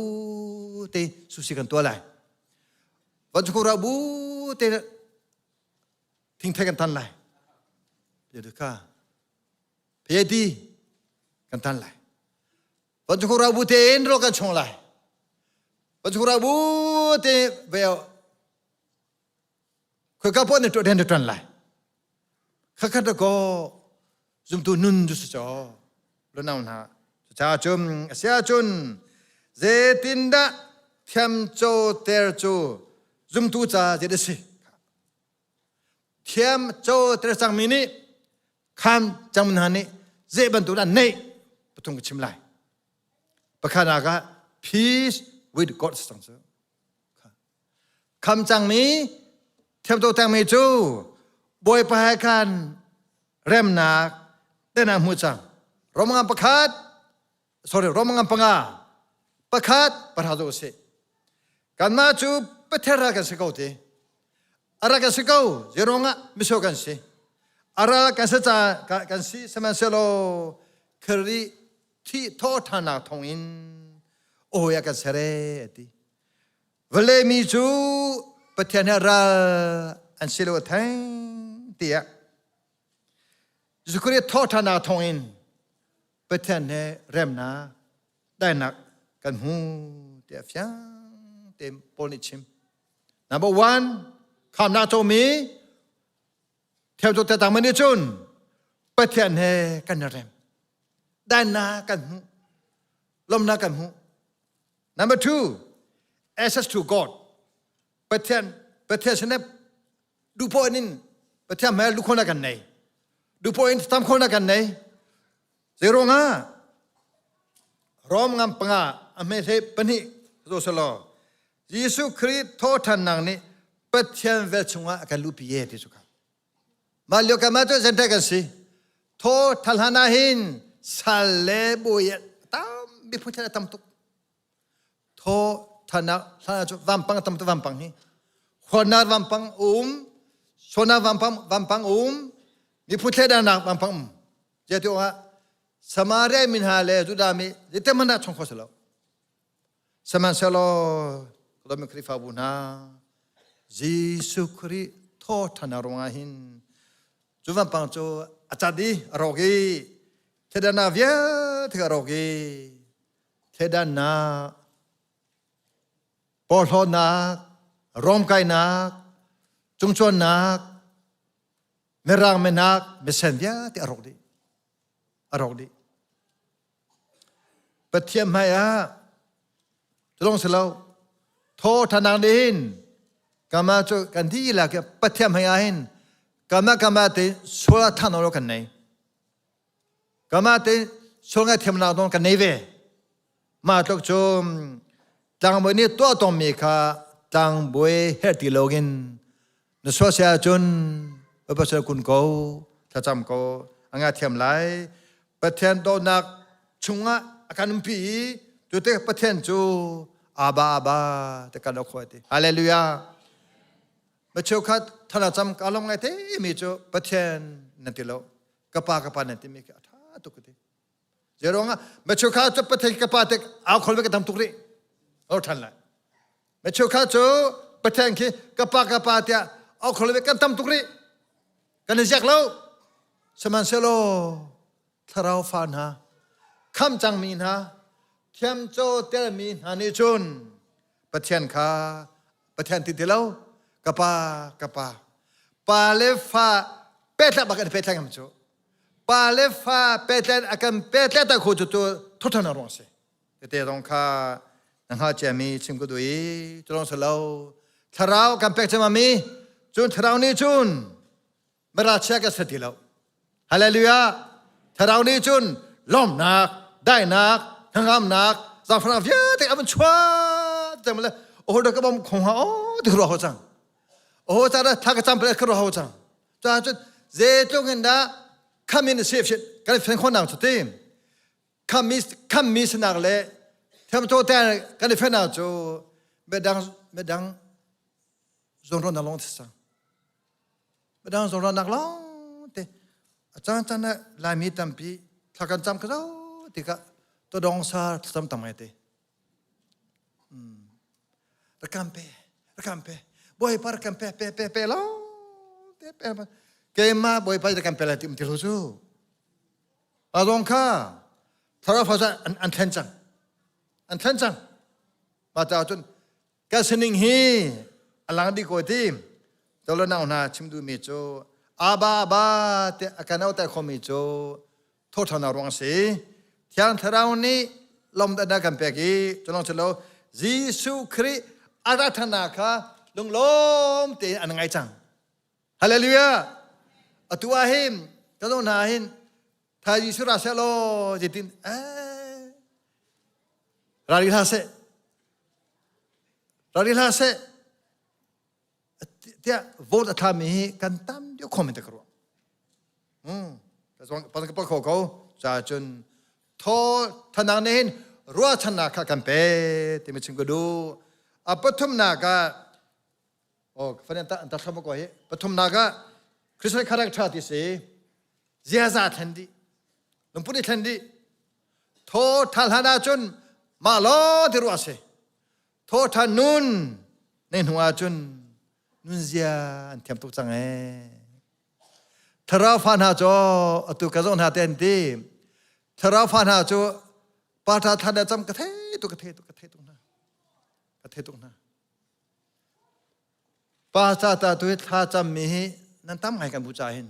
te susi kan tuah lai vancung khuaruah bu te thingthei kan tan lai bia kha phedi kan tan lai Vancung bu tein ro kan chung lai Vancung bu te veo khoi ka pon to den to lai khakhat ko zumtu nun ju se cho lo nau na. Cucaah cun a si ahcun zeitindah thiamcoter cu zumtu ca zei a si? Thiamcoter cangmi nih khan cangmi hna nih zei bantuk dah an neih pathum ka chim lai. Pakhatnak ah peace with God si cang cu. Kham cangmi thiamcotermi cu Bawipa he khan remnak te hna hmu cang. Rom ngam pakhat, sorry, Rom ngam panga, pakhat pahra cu si. Kanmah cu Pathian ral kan si ko ti. A ral kan si ko, zeruangah misual kan si. A ral kan si ca kan si sihmanhsehlaw Khrih thi thawhṭhannak thawngin awi a kan ser e ti. Vawlei mi cu Pathian he ral an si lo theng tiah Jesuh Khrih thawhṭhannak thawngin Pathian he remnak, daihnak kan hmu tiah fiang tein Paul nih chim. Number one, khamnak comi theo cu tetang nih cun Pathian he kan i rem. Daihnak kan hmu. Lawmnak kan hmu. Number two, access to God. Pathian Pathian sinah duhpoah in Pathian hmai lukhawnak kan nei. Duhpoah in tam khawnak kan nei. Zeiruangah Rom ngam panga a hme hle pahnih zo selaw Jesuh Khrih thawhthannak nih Pathian vel chungah a kan luhpi ye ti cu kha. Mah lio kan mah cu Gentile kan si. Thaw thal hlan ah hin sal le bawi tam miphun thil a tam tuk. Thaw thanak hlan ah cu vampang a tam tuk vampang hi. Huanar vampang um, sonar vampang vampang um, miphun thleidannak vampang um. Zeiti ah Samaria min ha le Judah mi zeitin hmanh ah chung kho si lo. Sihmanhsehlaw Roman Khrihfabu hna Jesuh Khrih thawṭhan ruangah hin cu vampang cu a cat i a rawk i thleidannak vialte a rawk i thleidannak porhlawtnak romkainak cungcuannak mirang minak misen vialte a rawk dih a rawk dih Pathian hmai ah culong si lo thaw ṭhanak nih hin kama cu kan dihlak i Pathian hmai ah hin kama kama te sual a thang lo kan nei kama te sual ngaihthiamnak dong kan nei ve mah tluk cu tlangbawi nih tuah tongmi kha tlangbawi herh ti loin na sual si ahcun pasal kun ko thlacam ko a ngaithiam lai Pathian dawtnak chungah a kan umpi i cu te Pathian cu Abba Abba te kan khoi ti Hallelujah ma cheukhat thana cam ka lom ngai te mi cu Pathian nan ti lo kapa kapa nan ti mi khi a tha tuk ti Zeruangah ma cheukhat cu Pathian kapa te au khol ve ka tam tuk rih or than lai Ma cheukhat cu Pathian khi kapa kapa tiah au khol ve kan tam tuk rih kan i ziak lo sihmanhsehlaw thlarau fa hna kham cangmi hna thiamco telmi hna nih cun Pathian kha Pathian ti ti lo kapa kapa pa le fa pehtlaih bak an pehtlaih ngam cu pa le fa pehtlaih a kan pehtlaih ta khu cu tu thuthan a ruang si tete zong kha na hngal ciami chim ka duh i cu lawng si lo thlarau kan pek ciami cun thlarau nih cun mirachia ka si ti lo hallelujah thlarau nih cun lawmnak daihnak hnangamnak zaangfahnak vialte a van chuah cang le oh da ka bom khong ha oh ti ruah ho cang oh cha da tha ka cham pe ka ruah ho cang cha cun zeitluk in dah kham in sef shit kan fen khon nang chu ti khammi khammi sinak le thiamcaw te kan i fenak cu midang midang zawnruahnak lawng si cang midang zawnruahnak lawng te a caan caan ah laimi tampi thla kan cam kho tikah tawdong sa thlacam tam ngai te rakam pe rakam pe bawipa rakam pe pe pe pe lo te pe keimah bawipa rakam pe lai ti um ti lo cu A zong kha thlarau fa an, an thlen cang. An thlen cang. Mah caah cun ka sining hi a lang dih ko ti. Tolo nau hna chim duhmi cu aba aba te a kan auh khomi cu thawṭhannak ruang a si. Thiang Thlarau nih lawmhnak kan pek i culong culo Jesuh Khrih a rat ṭhannak kha lunglawm tein an ngai cang. Hallelujah! Atu ah hin ka zoh hna hin tha Jesuh ra seh law zeitin eh ra rih hlah seh ra rih hlah seh tiah vote a thlami hi kan tam deuh khom in ka ruah. Hmm. Ka ka kho ko. Ca cun tho thanang ne hin ruahchannak kha kan pe timi chim ka duh. A pathumnak ah oh fanen ta ta thlam ko hi pathumnak ah Christian character ti si ziaza thlen di lungput i thlen di tho thal hlan ahcun mah lo ti ruah si Thawṭhan nun nei hnu ahcun nunzia an thiam tuk cang ee. Thlarau fa hna cu atu ka zoh hna te an ti. Thlarau fa hna cu pata than le cam ka thei tuk ka thei tuk ka thei tuk hna. Ka thei tuk hna. Pa ca ta tu hi thla cam mi hi nan tam ngai kan bu ca hin.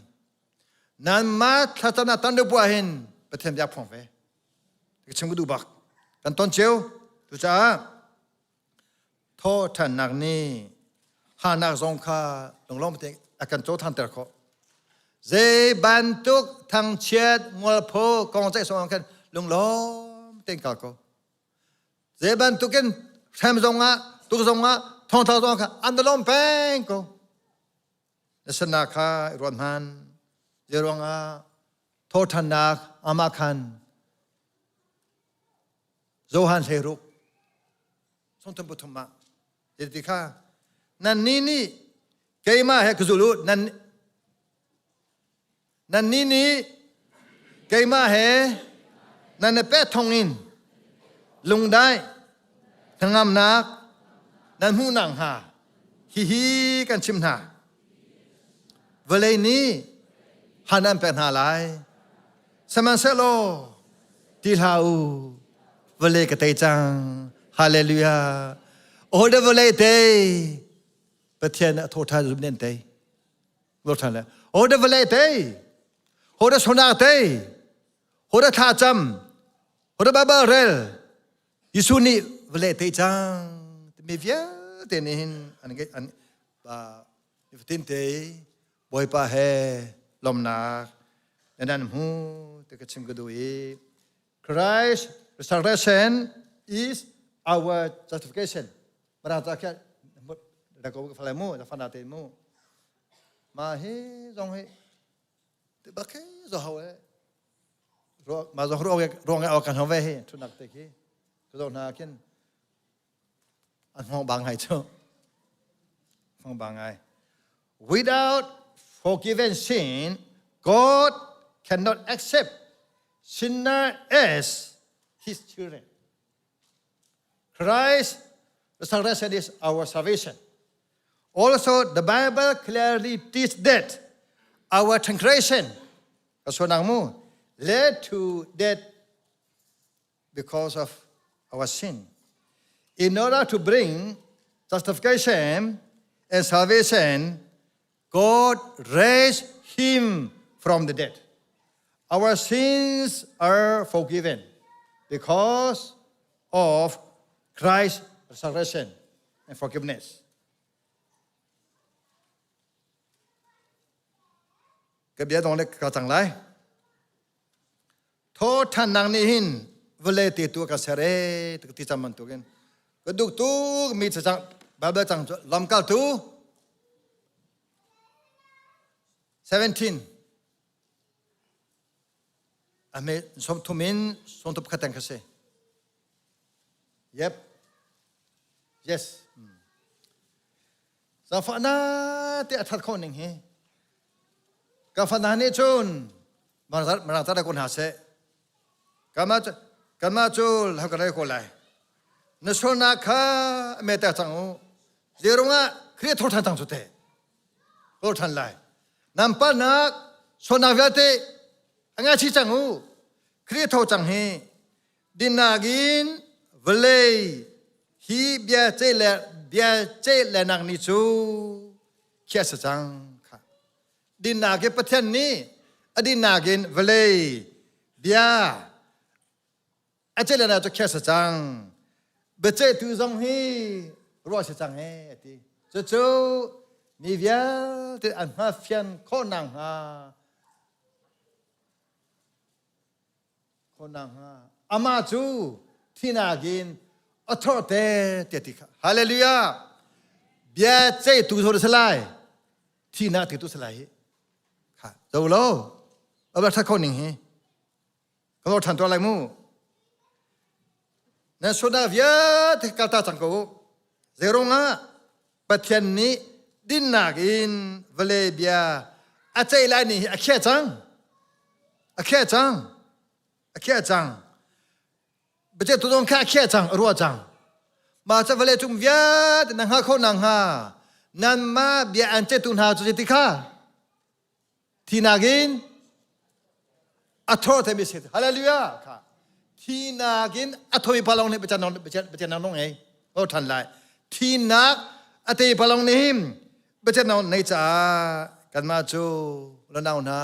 Nan ma thla cam na tam deuh bu ah hin Pathian biak phong ve. Ka chim ka duh bak. Kan ton cio. Cucaah thawhṭhannak nih hanak zong kha lunglawm tein a kan cohlanter khawh. Zei bantuk thangchiat mualpho kong ceih zong khan lunglawm tein kal ko. Zei bantukin hrem zongah tuk zongah thongthla zongah khan an lawm peng ko. Na sannak kha i ruat hman. Zei ruangah thawhṭhannak amah khan Johan 16 songthum pathum ah ti kha nannih nih keimah he ka zul u nan nannih nih keimah he nan i peh thong in lungdai hnangamnak nan hmuh nakhnga hihi kan chim hna Vawlei nih han an pek hna lai. Sihmanhsehlaw ti hlah u, vawlei ka tei cang. Hallelujah. Aw da vawlei tei. Pathian a thaw ṭhan zum nen tei. Lord ṭhan le. Aw da vawlei tei. Ho da sonak tei. Ho da thla cam. Ho da Bible rel. Jesuh nih vawlei tei cang. Mi vialte nih hin an an nifatin te Bawipa he lawmnak nan hmu ti ka chim ka duh i Christ resurrection is our justification. Bara ta kha da ko ka falai mu da fana te mu ma hi zong hi ti bak he zo hau e ma zong ro ro ngai kan hau ve hi thunak te khi ka zo na khin An hngawng bang ngai cu. Hngawng bang ngai. Without forgiven sin, God cannot accept sinner as his children. Christ resurrection is our salvation. Also, the Bible clearly teaches that our transgression, led to death because of our sin. In order to bring justification and salvation, God raised him from the dead. Our sins are forgiven because of Christ's resurrection and forgiveness. Ka bia dong le ka cang lai. Thawṭhannak nih hin vawlei te tu a ka ser ee ti cang bantukin ka duk tuk mi cacang Bible cang cu lamkaltu 17 a hme sawmthum in sawmthum pakhat tang kha si yep yes Zaangfahnak te a that khawh ning hi ka fana nih cun marang tar ko hna seh kanmah cu lam kan rel ko lai na sualnak kha me ter cang u zeirungah Khrih a tho ṭhan cang cu teh tho ṭhan lai nan palnak sualnak vialte a ngaichih cang u Khrih a tho cang hi Dinnak in vawlei hi bia ceih le bia ceih le nak ni cu khiah si cang kha. Dinnak hi Pathian nih a dinnak in vawlei bia. A ce le cu khiah si cang. Biaceihtu zong hi ruah si cang he a ti. Cucu mi vialte an hngalfian khawh nakhnga khawh nakhnga amah cu thinak in a thawhte tiah ti kha. Hallelujah! Bia ceihtu zo si lai. Thihnak titu si lai hi. Kha zo lo. Aba that kho ning hi. Ka lo ṭhan tuah lai mu. Nan sualnak vialte kalta cang ko u. Zeirungah Pathian nih dinnak in vawlei bia a ceih lai ni hi a khiah cang. A khiah cang. A khiah cang. Biaceihtu zong kha a khiah cang, a ruah cang. Mah ca vawlei cung vialte na hngal kho nakhnga nanmah bia an ceihtu hna cu zeiti kha Thinak in a thor themi si. Hallelujah. Kha. Thinak in a thoi palong nih Pathian Pathian nong ngei. O than lai. Thinak a te palong nih him Pathian nong nei caah kanmah cu lanau hna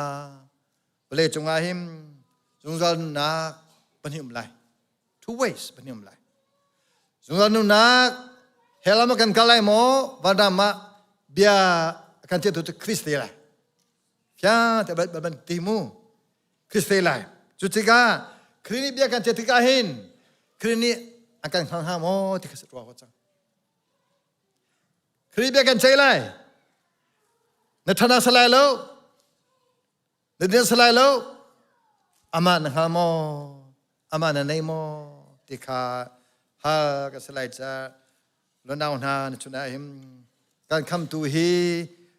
vawlei cungah him zungzal nunnak pahnih um lai. Two ways pahnih um lai. Zungzal nunnak hell ah kan kal lai maw vanram ah bia kan ceih tu cu Christ te lai. Fiang te ban ban ti mu Christ te lai. Cu tikah Christ nih bia kan ceih tikah hin Christ nih an kan hngal hnga maw ti kha ruah ko cang. Christ bia kan ceih lai. Na thana salai lo. Na din salai lo. Amah na hngal maw? Amah na nei maw? Ti kha hal ka salai ca lonau hna na chun ah him kan khamtu hi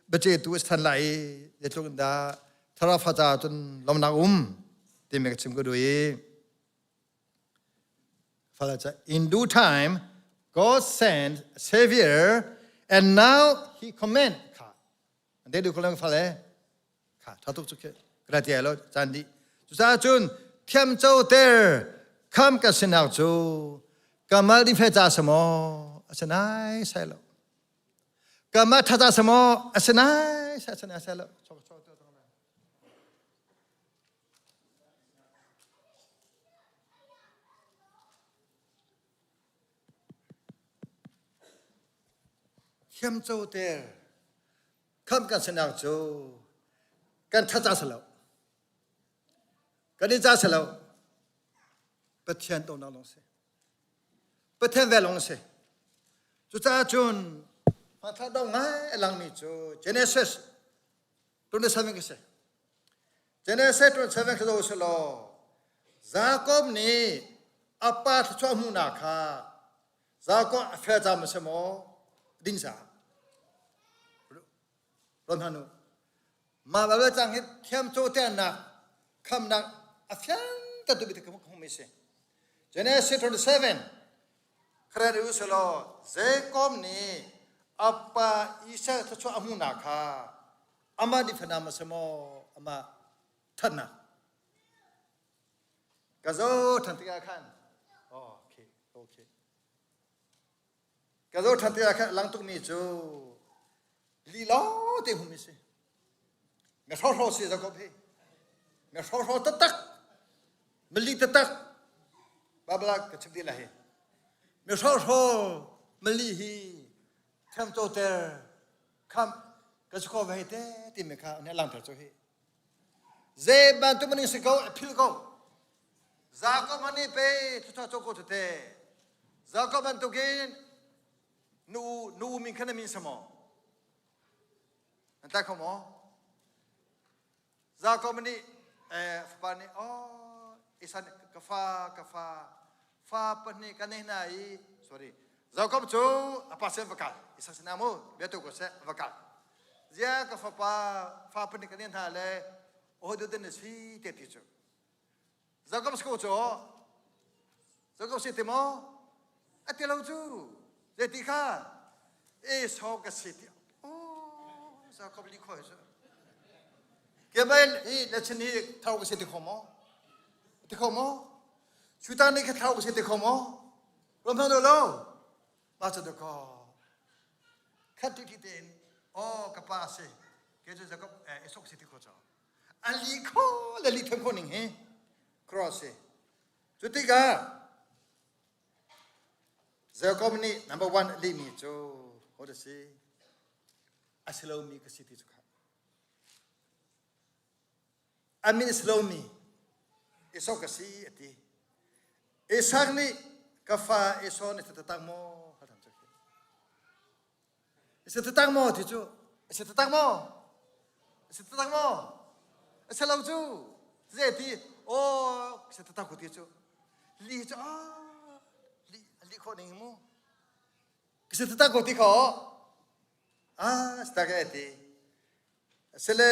biacetu a than lai i zeitluk in dah thlarau fa caah cun lawmnak um timi ka chim ka duh i Fala ca in due time God sent a savior and now he command kha an te du ko fale kha tha tuk chu kra ti lo chan di cucaah cun thiam cho ter kham ka sinak cu kamal di fe cha samo asanai sai lo kamal tha cha samo asanai sai asanai sai lo Thiam co ter Khamh kan sinak cu kan ṭhat ca si lo. Kan i ca si lo. Pathian tonak lawng si. Pathian vel lawng si. Cucaah cun hmanthlak dawh ngai a langmi cu Genesis 27 ka si. Genesis 27 ka zoh si law Jacob nih a pa thluachuah hmuhnak kha Jacob a fel cam a si maw? Ding sa. Ron hanu. Mah Bible cang hi thiam caw ternak khamnak a fiang ta tu bi te ka mi si. Genesis 27 kharet u selaw Jacob nih apa Isaac thluachuah a hmuhnak kha amah nih fanam a si maw amah thatnak ka zo than tikah khan okay okay Ka zo ṭhan tikah khan a lang tukmi cu li lawng te hmumi si. Na hrawhraw si Jacob hi. Na hrawhraw taktak. Mali taktak. Babala ka chim dih lai hi. Mi hrawhraw mali hi thiam coter kham ka si ko ve te timi kha ne langter cu hi. Zei bantuk maning si ko a phil ko. Jacob ani pe thuthua cho ko te. Jacob bantukin nu nu min khan min samo. An tlai kho maw? Jacob nih eh fapa nih oh isan ka fa ka fa fa pahnih ka nei hna i sorry Jacob cu a pa sin va kal isak sinah mu bia tu ko seh va kal zia ka fapa fa pahnih ka nei hna le oh du den si te ti cu Jacob si ko cu Jacob si ti maw a ti lo cu zeiti kha Esau ka si ti oh Jacob li khoi cu Kebel hi na chin hi thau ka si ti kho maw ti kho maw Chutan nih kha thau ka si ti kho maw Rom hna lo ma cu ko khat ti ti tein oh ka pa si ke cu Jacob Esau si ti kho cu a li kho le li them kho ning hi cross si cu tikah. Jacob nih number one a lehmi cu ho si a si lomi ka si ti cu kha. A min a si lomi Esau ka si a ti. Isak nih ka fa Esau nih taktak maw? A si taktak maw ti cu? A si taktak maw? A si taktak maw? A si lo cu. Zei ti? Aw, si taktak ko ti cu. Li cu ah li li khawh ning mu. Ka si taktak ko ti kho. Ah, si tak e ti. Sile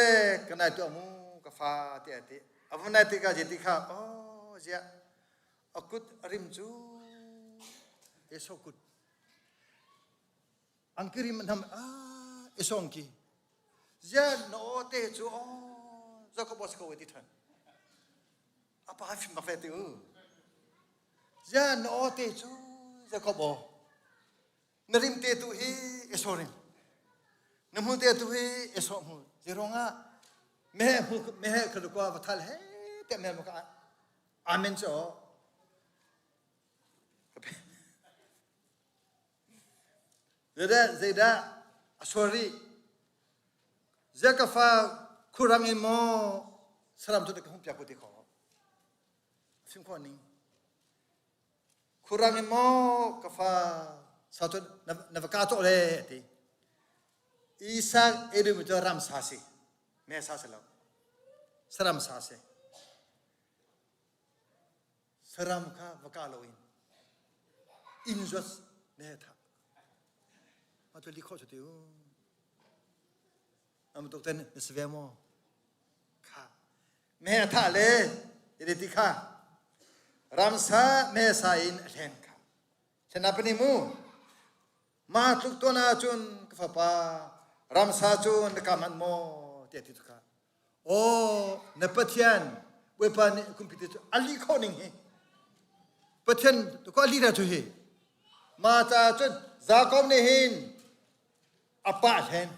ka nai tuah mu ka fa ti a ti. A vun nai tikah zei ti kha oh ziah a kut a rim cu Esau kut angki rim nam ah Esau angki ziah na aw te cu oh Jacob aw si ko ti than a pa fim bak ve ti u ziah na aw te cu Jacob aw na rim te tu hi Esau rim na hmu te tu hi Esau hmu zeiruangah meheh hmu meheh kha lukua va thal he te meh ka amen cho zeidah zeidah a sorry zia ka fa khurang in maw saram tu ka hung piak ko ti kho fim kho ning Khurang in maw ka fa sa cu na va ka cawh le a ti. Isak Edom cu ram sa si. Me sa si lo. Saram sa si. Saram kha va ka lo in. Inn zuat me tha. Ma tu li kho cu ti u. Am tuk ten na si ve maw? Kha. Me a thah le ti ti kha. Ramsa me sa in a hlen kha. Thlen apa ni mu. Ma tluk tuan ahcun ka fapa ramsa cu na ka man maw tiah ti tu kha. Aw na Pathian Bawipa nih kumpi te cu a li khawh ning hi. Pathian ko a li dah cu hi. Ma ca cun Jacob nih hin a pa hlen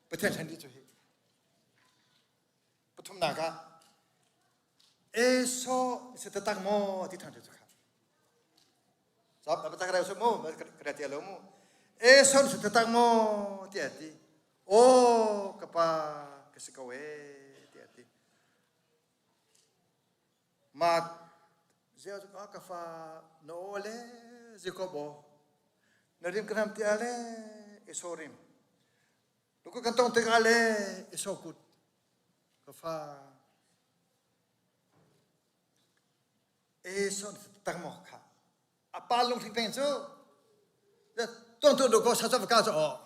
Pathian hlen dih cu hi pathumnak ah Esau si taktak maw ti ṭhan cu kha Sap na tak reu mu ka tia lo mu Esau si taktak maw ti a ti aw ka pa ka si ko e ti a ti Ma zia cu ka fa na aw le Jacob aw na rim ka nam tia le Esau rim Luku kan tong tikah le Esau kut ka fa Esau tak maw kha a pa lungthing peng cu tuan tu do ko sa ka cu aw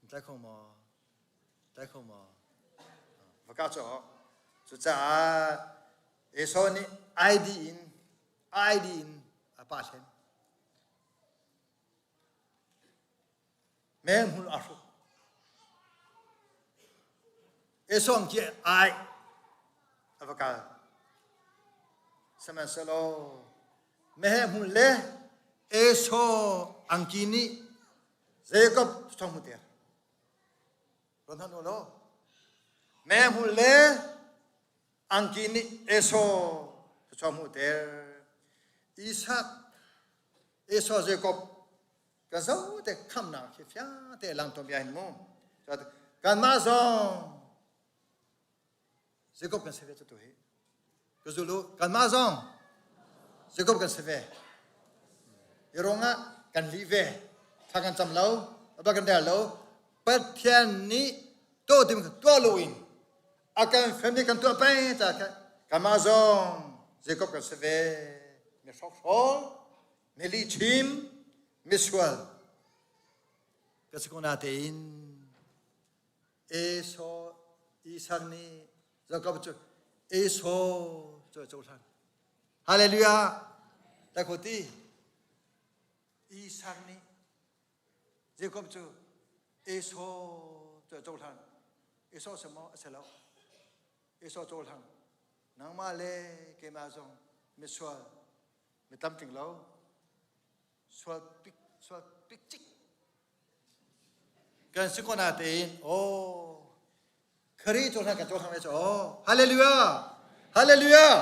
Tlai kho maw? Tlai kho maw? Va ka cawk. Cucaah Esau nih ID in ID in a pa hlen. Meng hmul a hruk. Esau khi ai a va kal. Sihmanhsehlaw meheh hmul le Esau angki nih Jacob thong mu ter. Ron han lo. Me hmul le angki nih Esau thong mu ter. Isak Esau Jacob ka zo te khamnak khi fiang te lang tom bia hin mu. Kanmah zong Jacob kan si ve cu tu hi. Ka zul u, kanmah zong Jacob kan si ve. Hi ruangah kan lih ve. Thla kan cam lo, ba kan rel lo. Pathian nih tuah tim tuah lo in a kan family kan tuah peng ca kha kanmah zong Jacob kan si ve. Mi hrokhrawl, mi lihchim, mi sual. Ka si ko natein Esau Isak nih Jakob cu Esau cu a cohlan. Hallelujah! Tak ho ti. Isak nih Jakob cu Esau cu a cohlan. Esau si maw? A si lo. Esau cohlan. Nangmah le keimah zong misual mi tlamtling lo sual pik sual pik cik Kan si ko natein aw Khrih cu hlan kan cohlang lai cu aw Hallelujah Hallelujah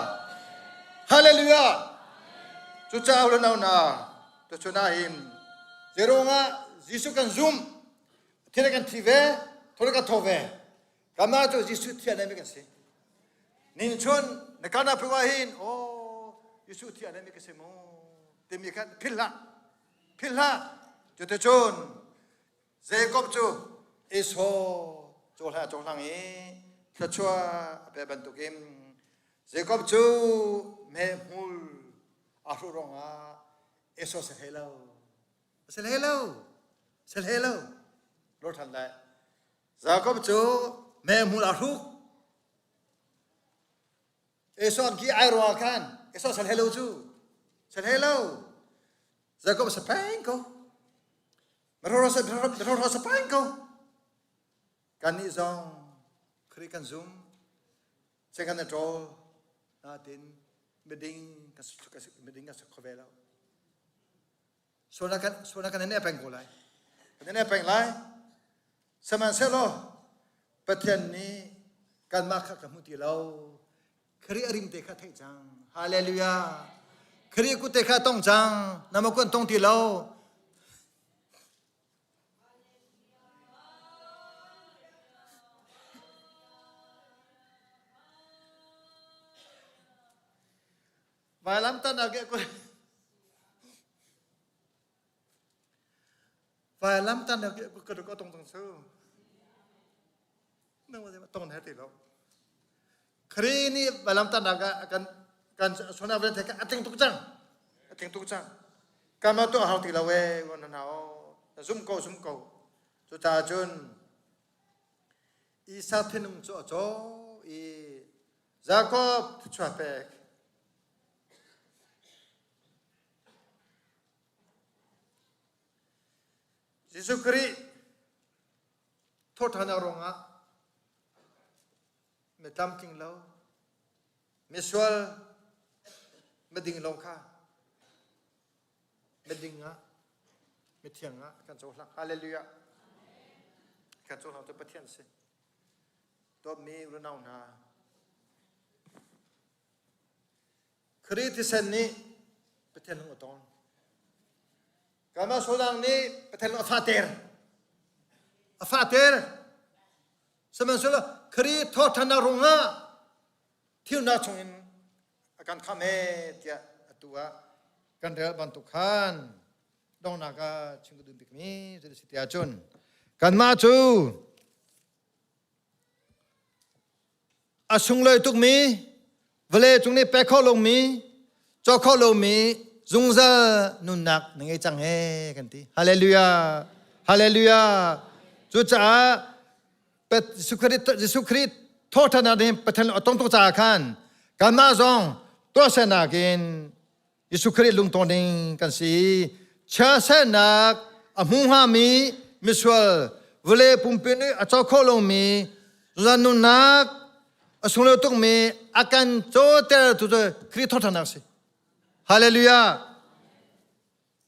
Hallelujah. Cucaah u le nau hna, tuchun ah hin zeiruangah Jesuh kan zumh, thil kan thi ve, thil kan tho ve. Kanmah cu Jesuh thi a neimi kan si. Nin chun na kana phu ah hin aw Jesuh thi a neimi ka si mu timi khan philh hlah. Philh hlah. Cuticun Jacob cu Esau cawhla cawhlang i thluachuah a pe bantukin Jacob cu mehmul aa hruh ruangah Esau si hlei lo. A si hlei lo. Si hlei lo. Lor ṭhan lai. Jacob cu mehmul aa hruk. Esau ki ai ruangah khan Esau si hlei lo cu. Si hlei lo. Jacob sa peng ko. Roro sa peng ko. Kannih zong Khrih kan zum. Seh kan ṭawl. Natin miding kan miding kan kho ve lo. Sualnak kan sualnak kan ne peng ko lai. Kan ne peng lai. Sihmanhsehlaw Pathian nih kanmah kha ka hmu ti lo. Khrih a rim te kha theih cang. Hallelujah. Khrih kut te kha tong cang. Nama kun tong ti lo. Vailam tan age ko Vailam tan age ko ko tong tong su. Nang ma tong he ti lo. Khri nih vailam tan ah kan kan sona ven the ka atling tuk cang. Atling tuk cang. Kama to hau ti lo e wan na o. Zum ko zum ko. Cu ta cun Isa thinung cu a caw i Jacob thluachuah pek. Jesuh Khrih thawhṭhannak ruangah mi tlamtling lo, misual, miding lo kha miding ah, mithiang ah kan cohlang. Hallelujah. Kan cohlang tu Pathian si. Dawtmi unau hna, Khrih thisen nih Pathian lung a tong. Kanmah sualnak nih Pathian lung a fahter. A fahter. Sihmanhsehlaw Khrih thawhṭhannak ruangah thilnak chungin a kan khamh ee tiah atu ah kan rel bantuk khan donghnak ah chim ka duh bikmi cu a si tiah cun kanmah cu A sunglawi tukmi, vawlei cung nih pek khawh lomi, cawk khawh lomi zungzal nunnak na ngei cang he kan ti. Hallelujah. Hallelujah. Cucaah Jesuh Khrih thawhṭhannak nih Pathian a tong tuk caah khan kanmah zong tuahsernak in Jesuh Khrih lungtong ding kan si. Chiasernak a hmu hngami misual vawlei pumpi nih a co kho lomi zungzal nunnak a sunglawi tukmi a kan cawter tu cu Khrih thawhṭhannak a si. Hallelujah!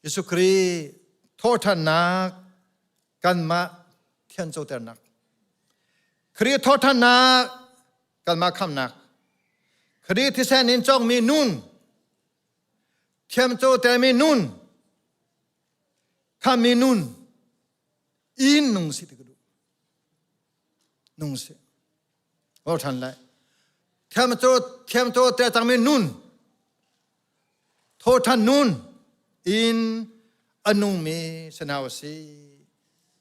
Jesuh Khrih thawhṭhannak kanmah thian coternak. Khrih thawhṭhannak kanmah khamnak. Khrih thisen in cawkmi nun, thiamco telmi nun, khammi nun, in nung si ti ka duh. Nung si. Or ṭhan lai. Thiamco thiamco tel cangmi nun, thawṭhan nun in a nungmi sanau a si.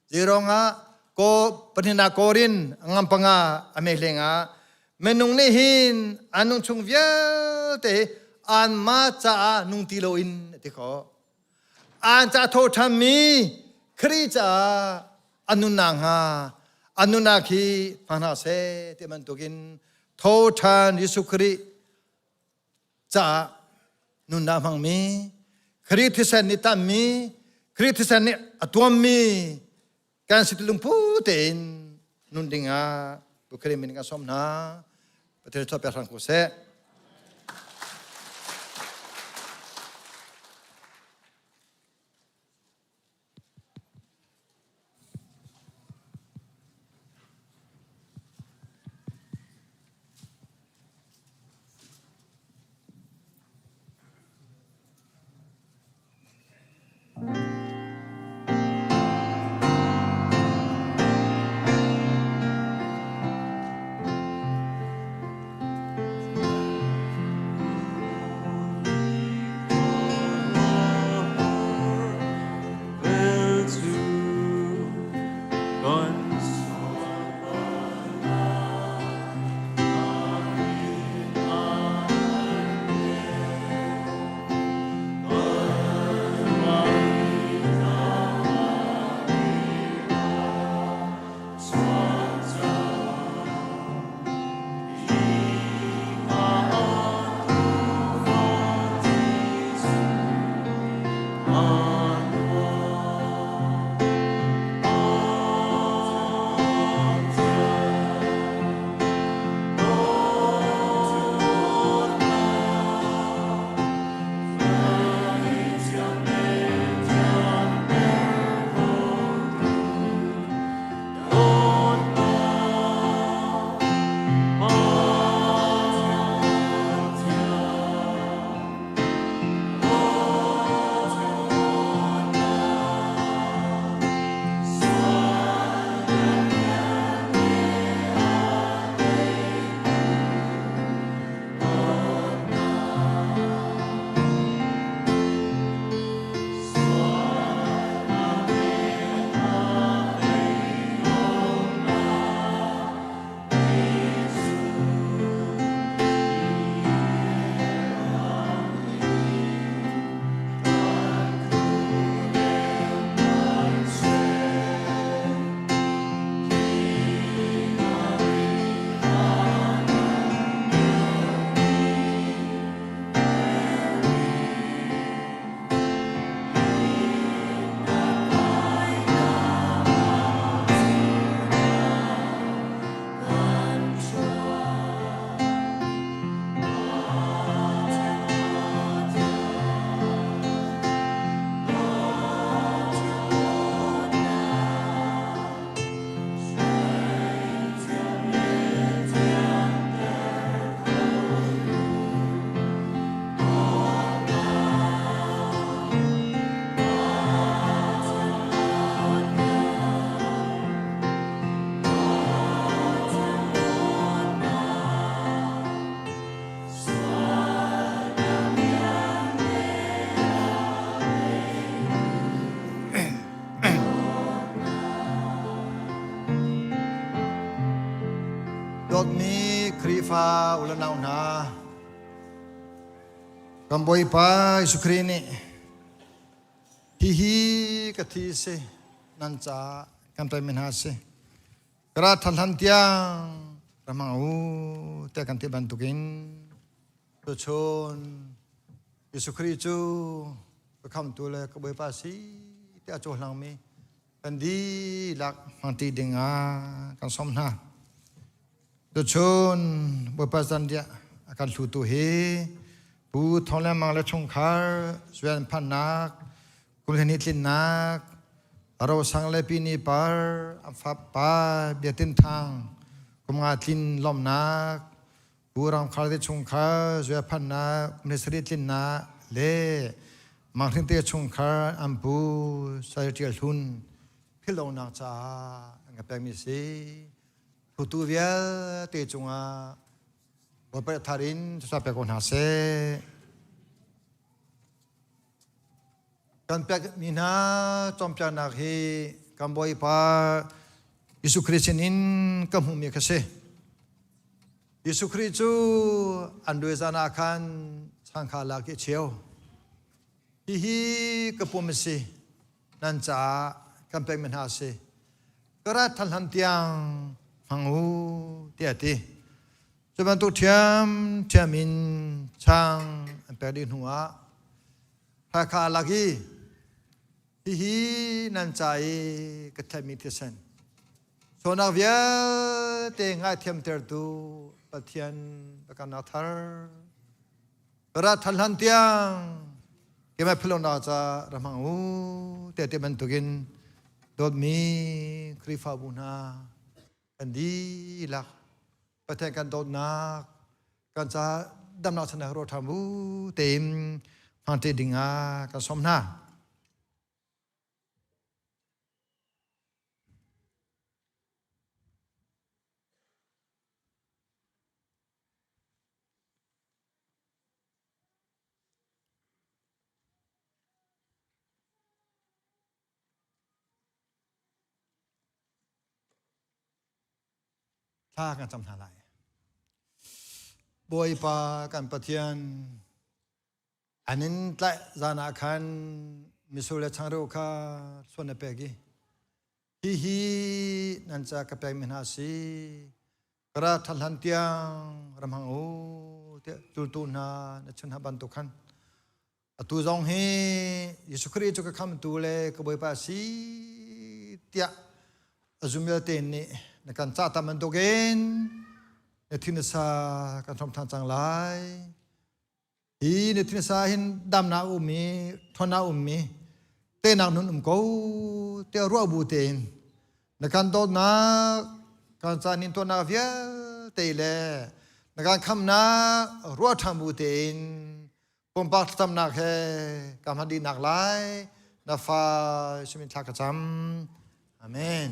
Zeiruangah ko pahnihnak Korin ngam panga a meh lengah minung nih hin an nung chung vialte hi anmah caah nung ti loin a ti khawh. An ca tho ṭhanmi Khrih caah an nunnak hnga an nunnak hi hmang hna seh ti bantukin tho ṭhan Jesuh Khrih caah nunnak hmangmi Khrih thisen nih tammi Khrih thisen nih a tuammi kan si lungphu tein nun dingah Bu Khrih min kan sawm hna Pathian chuah pek hram ko seh. Kan Dawtmi Khrihfa u le nau hna, kan Bawipa Jesuh Khrih nih hihi ka thi si nan ca kan pekmi hna si. Kara than tiang ramang u te kan ti bantukin tuchun Jesuh Khrih cu ka khamtu le ka Bawipa si tiah a cohlangmi kan dihlak hmangti dingah kan sawm hna. Tuchun Bawipa zanriah a kan hlutu hi Pu Thawng Lian Mang le chungkhar Zuan phannak kum hleihnih tlinnak Rosang le Pini Par an fapa Biatin Thang kum nga tlin lawmhnak Pu Ramkhar te chungkhar Zuia phannak kum sarih tlinnak le Mang Hring te chungkhar an pu Sal Ṭial Hlun philhlonak caah an ka pekmi si. Phutu vialte cungah Bawipa thar in thluachuah pek ko hna seh. Kan pekmi hna cawnpiaknak hi kan Bawipa Jesuh Khrih sinin ka hmuhmi kha si. Jesuh Khrih cu an duai zan ah khan changkha lak i a cheu. Hihi ka pum a si, nan caah kan pekmi hna a si. Ka rat than hlan tiang hmang u, tiah a ti. Cu bantuk ṭhiamṭhiam in chang an pek dih hnuah hraka a lak i hihi nan ca i ka thlaihmi thisen sualnak vialte ngaithiamtertu Pathian biakamnak thar ka rat than hlan tiang keimah philhlonak ca ra hmang u tiah ti bantukin dawtmi Khrihfabu hna kan dihlak Pathian kan dawtnak kan ca damnak chana ro ṭha bu tein hmangṭi dingah kan sawm hna. Thla kan cam hna lai. Bawipa kan Pathian an in tlaih zan ah khan mitsur le changreu kha suan na pek i hihi nan ca ka pekmi hna si kara ṭhat hlan tiang ram hang u tiah zultu hna na chun hna bantuk khan atu zong hi Jesuh Khrih cu ka khamtu le ka Bawipa si tiah a zum vialte nih na kan cah ta bantukin na thin sa kan hrom ṭhan cang lai. Hi na thin sa hin damnak um i ṭhawnnak um i tehnak nun um ko tiah ruah bu tein na kan dawtnak kan ca nin tuahnak vialte le na kan khamnak ruah ṭhan bu tein pumpak thlacamnak he ka hman dihnak lai na fa simin thla ka cam. Amen.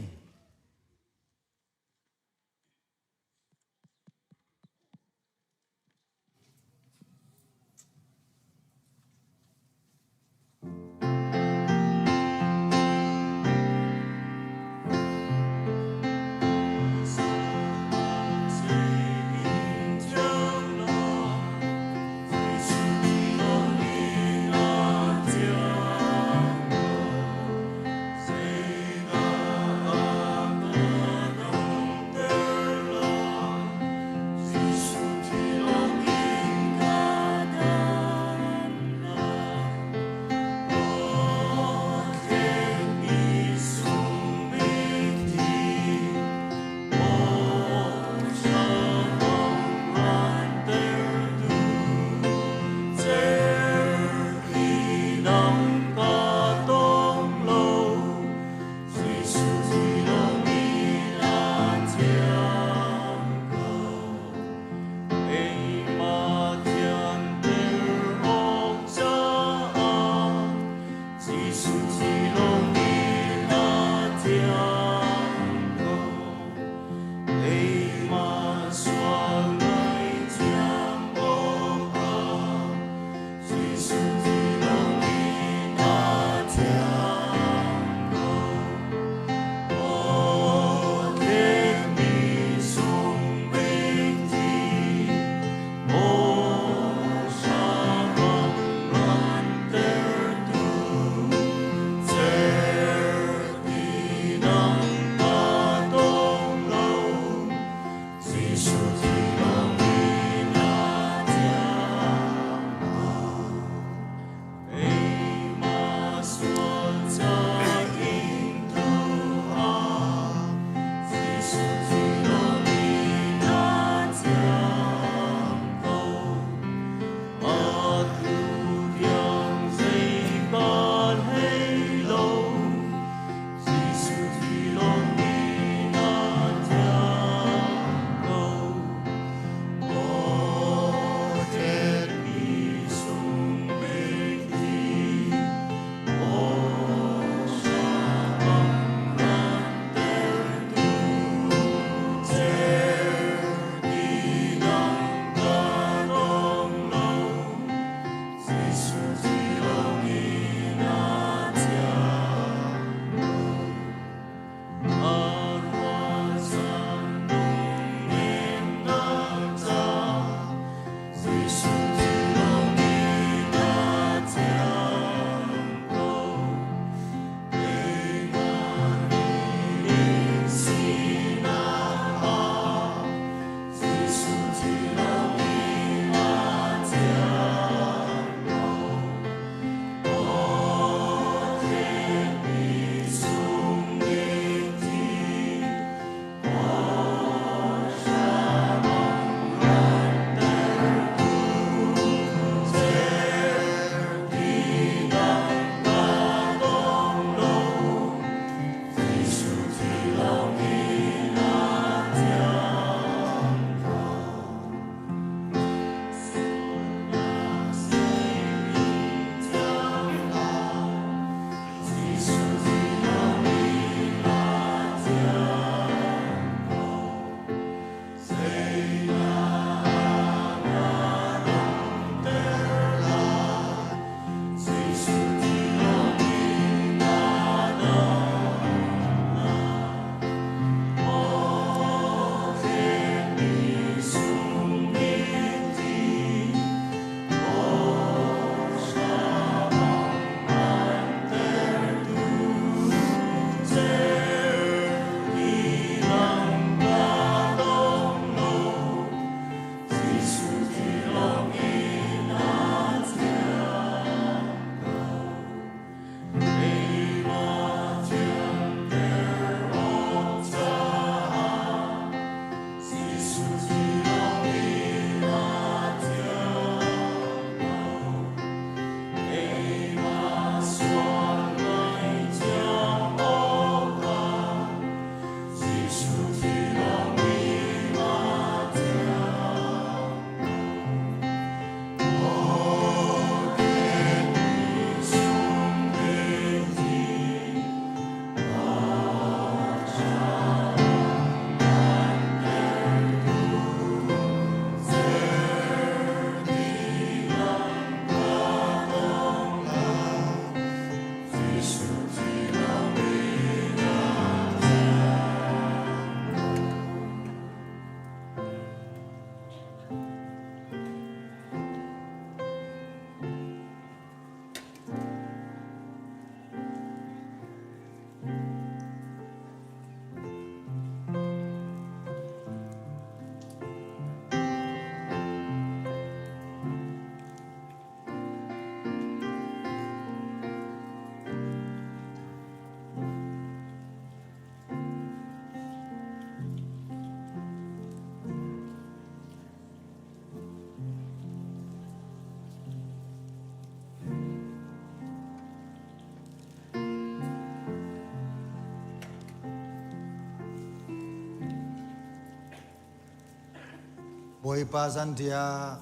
Bawipa zanriah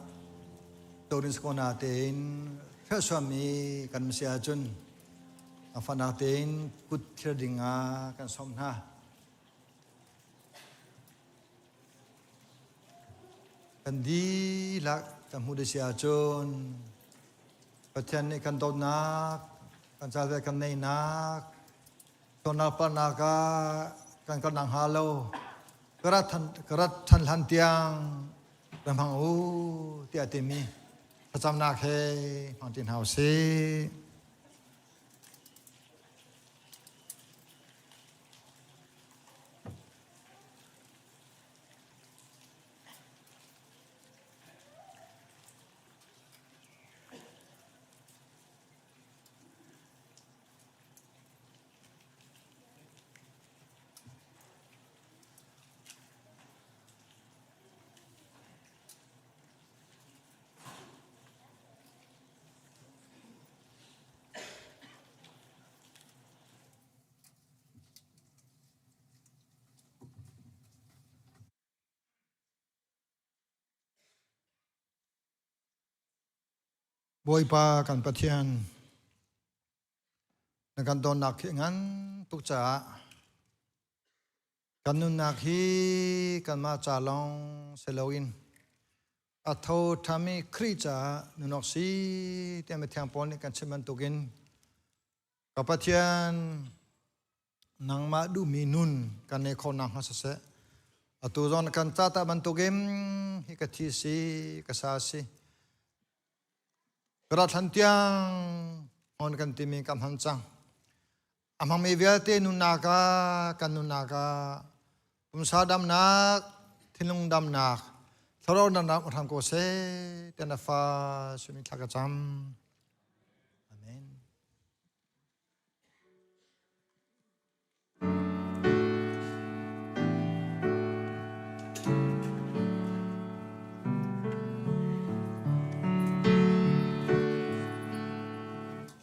torin sakona tein hrelhsuammi kan si ahcun a fanak tein kut thlir ding ah kan sawm hna. Kan dihlak kan hmuh si ahcun Pathian nih kan dawtnak, kan calve kan neihnak, Sualnak palhnak ah kan kalnak hnga lo ka rat ṭhan hlan tiang ra hmang u tiah a timi thlacamnak he hmang ti hna u sih. Bawipa kan Pathian, na kan donnak hi ngan tuk caah kan nunnak hi kanmah ca lawng si loin a tho ṭhami Khrih caah nunawk si tiah mithiang Paul nih kan chim bantukin ka Pathian nangmah duhmi nun kan nei kho nakhnga siseh atu zong kan ca ta bantukin hi ka thi si ka sa si ka rat hlan tiang hon kan timi kan hman cang a hmangmi vialte nunnak ah kan nunnak ah pumsa damnak thinlung damnak thlarau damnak hram ko seh tiah na fa simi thla ka cam amen.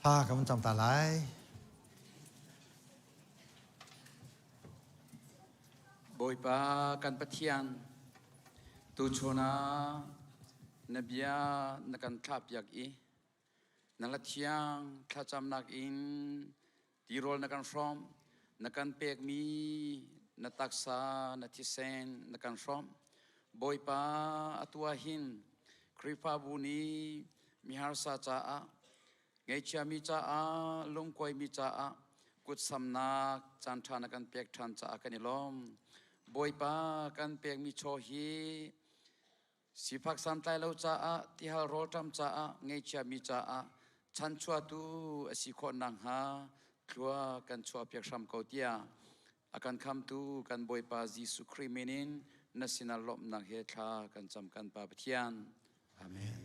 Thla kan cam ta lai. Bawipa kan Pathian, tuchun ah na bia na kan thlahpiak i Na la thiang thlacamnak in tirawl na kan hrawmh, na kan pekmi na taksa, na thisen na kan hrawmh. Bawipa atu ah hin Khrihfabu nih miharsa caah, ngaihchiami caah, lungkuaimi caah kutsamnak caanṭha na kan pek ṭhan caah kan i lawm. Bawipa kan pekmi chaw hi Sifak santlai lo caah, tihal rawlṭam caah, ngeichiami caah chanchuatu a si khawh nakhnga thlua kan chuahpiak hram ko tiah a kan khamtu kan Bawipa Jesuh Khrih min in na sinah lawmhnak he thla kan cam kan Pa Pathian. Amen.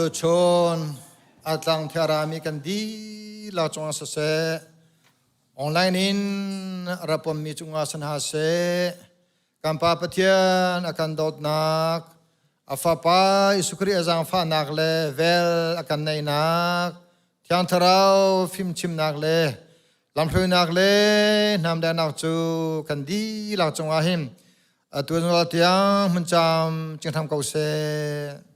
Tuchun a tlang thiarami kan dihlak cungah siseh, online in a ra pommi cungah si hna seh, kan Pa Pathian a kan dawtnak, a Fapa Jesuh Khrih a zaangfahnak le vel a kan neihnak, Thiang Thlarau fimchimnak le lamhruainak le hnamdainak cu kan dihlak cungah hin atu tiang hmun cam cinghram ko seh.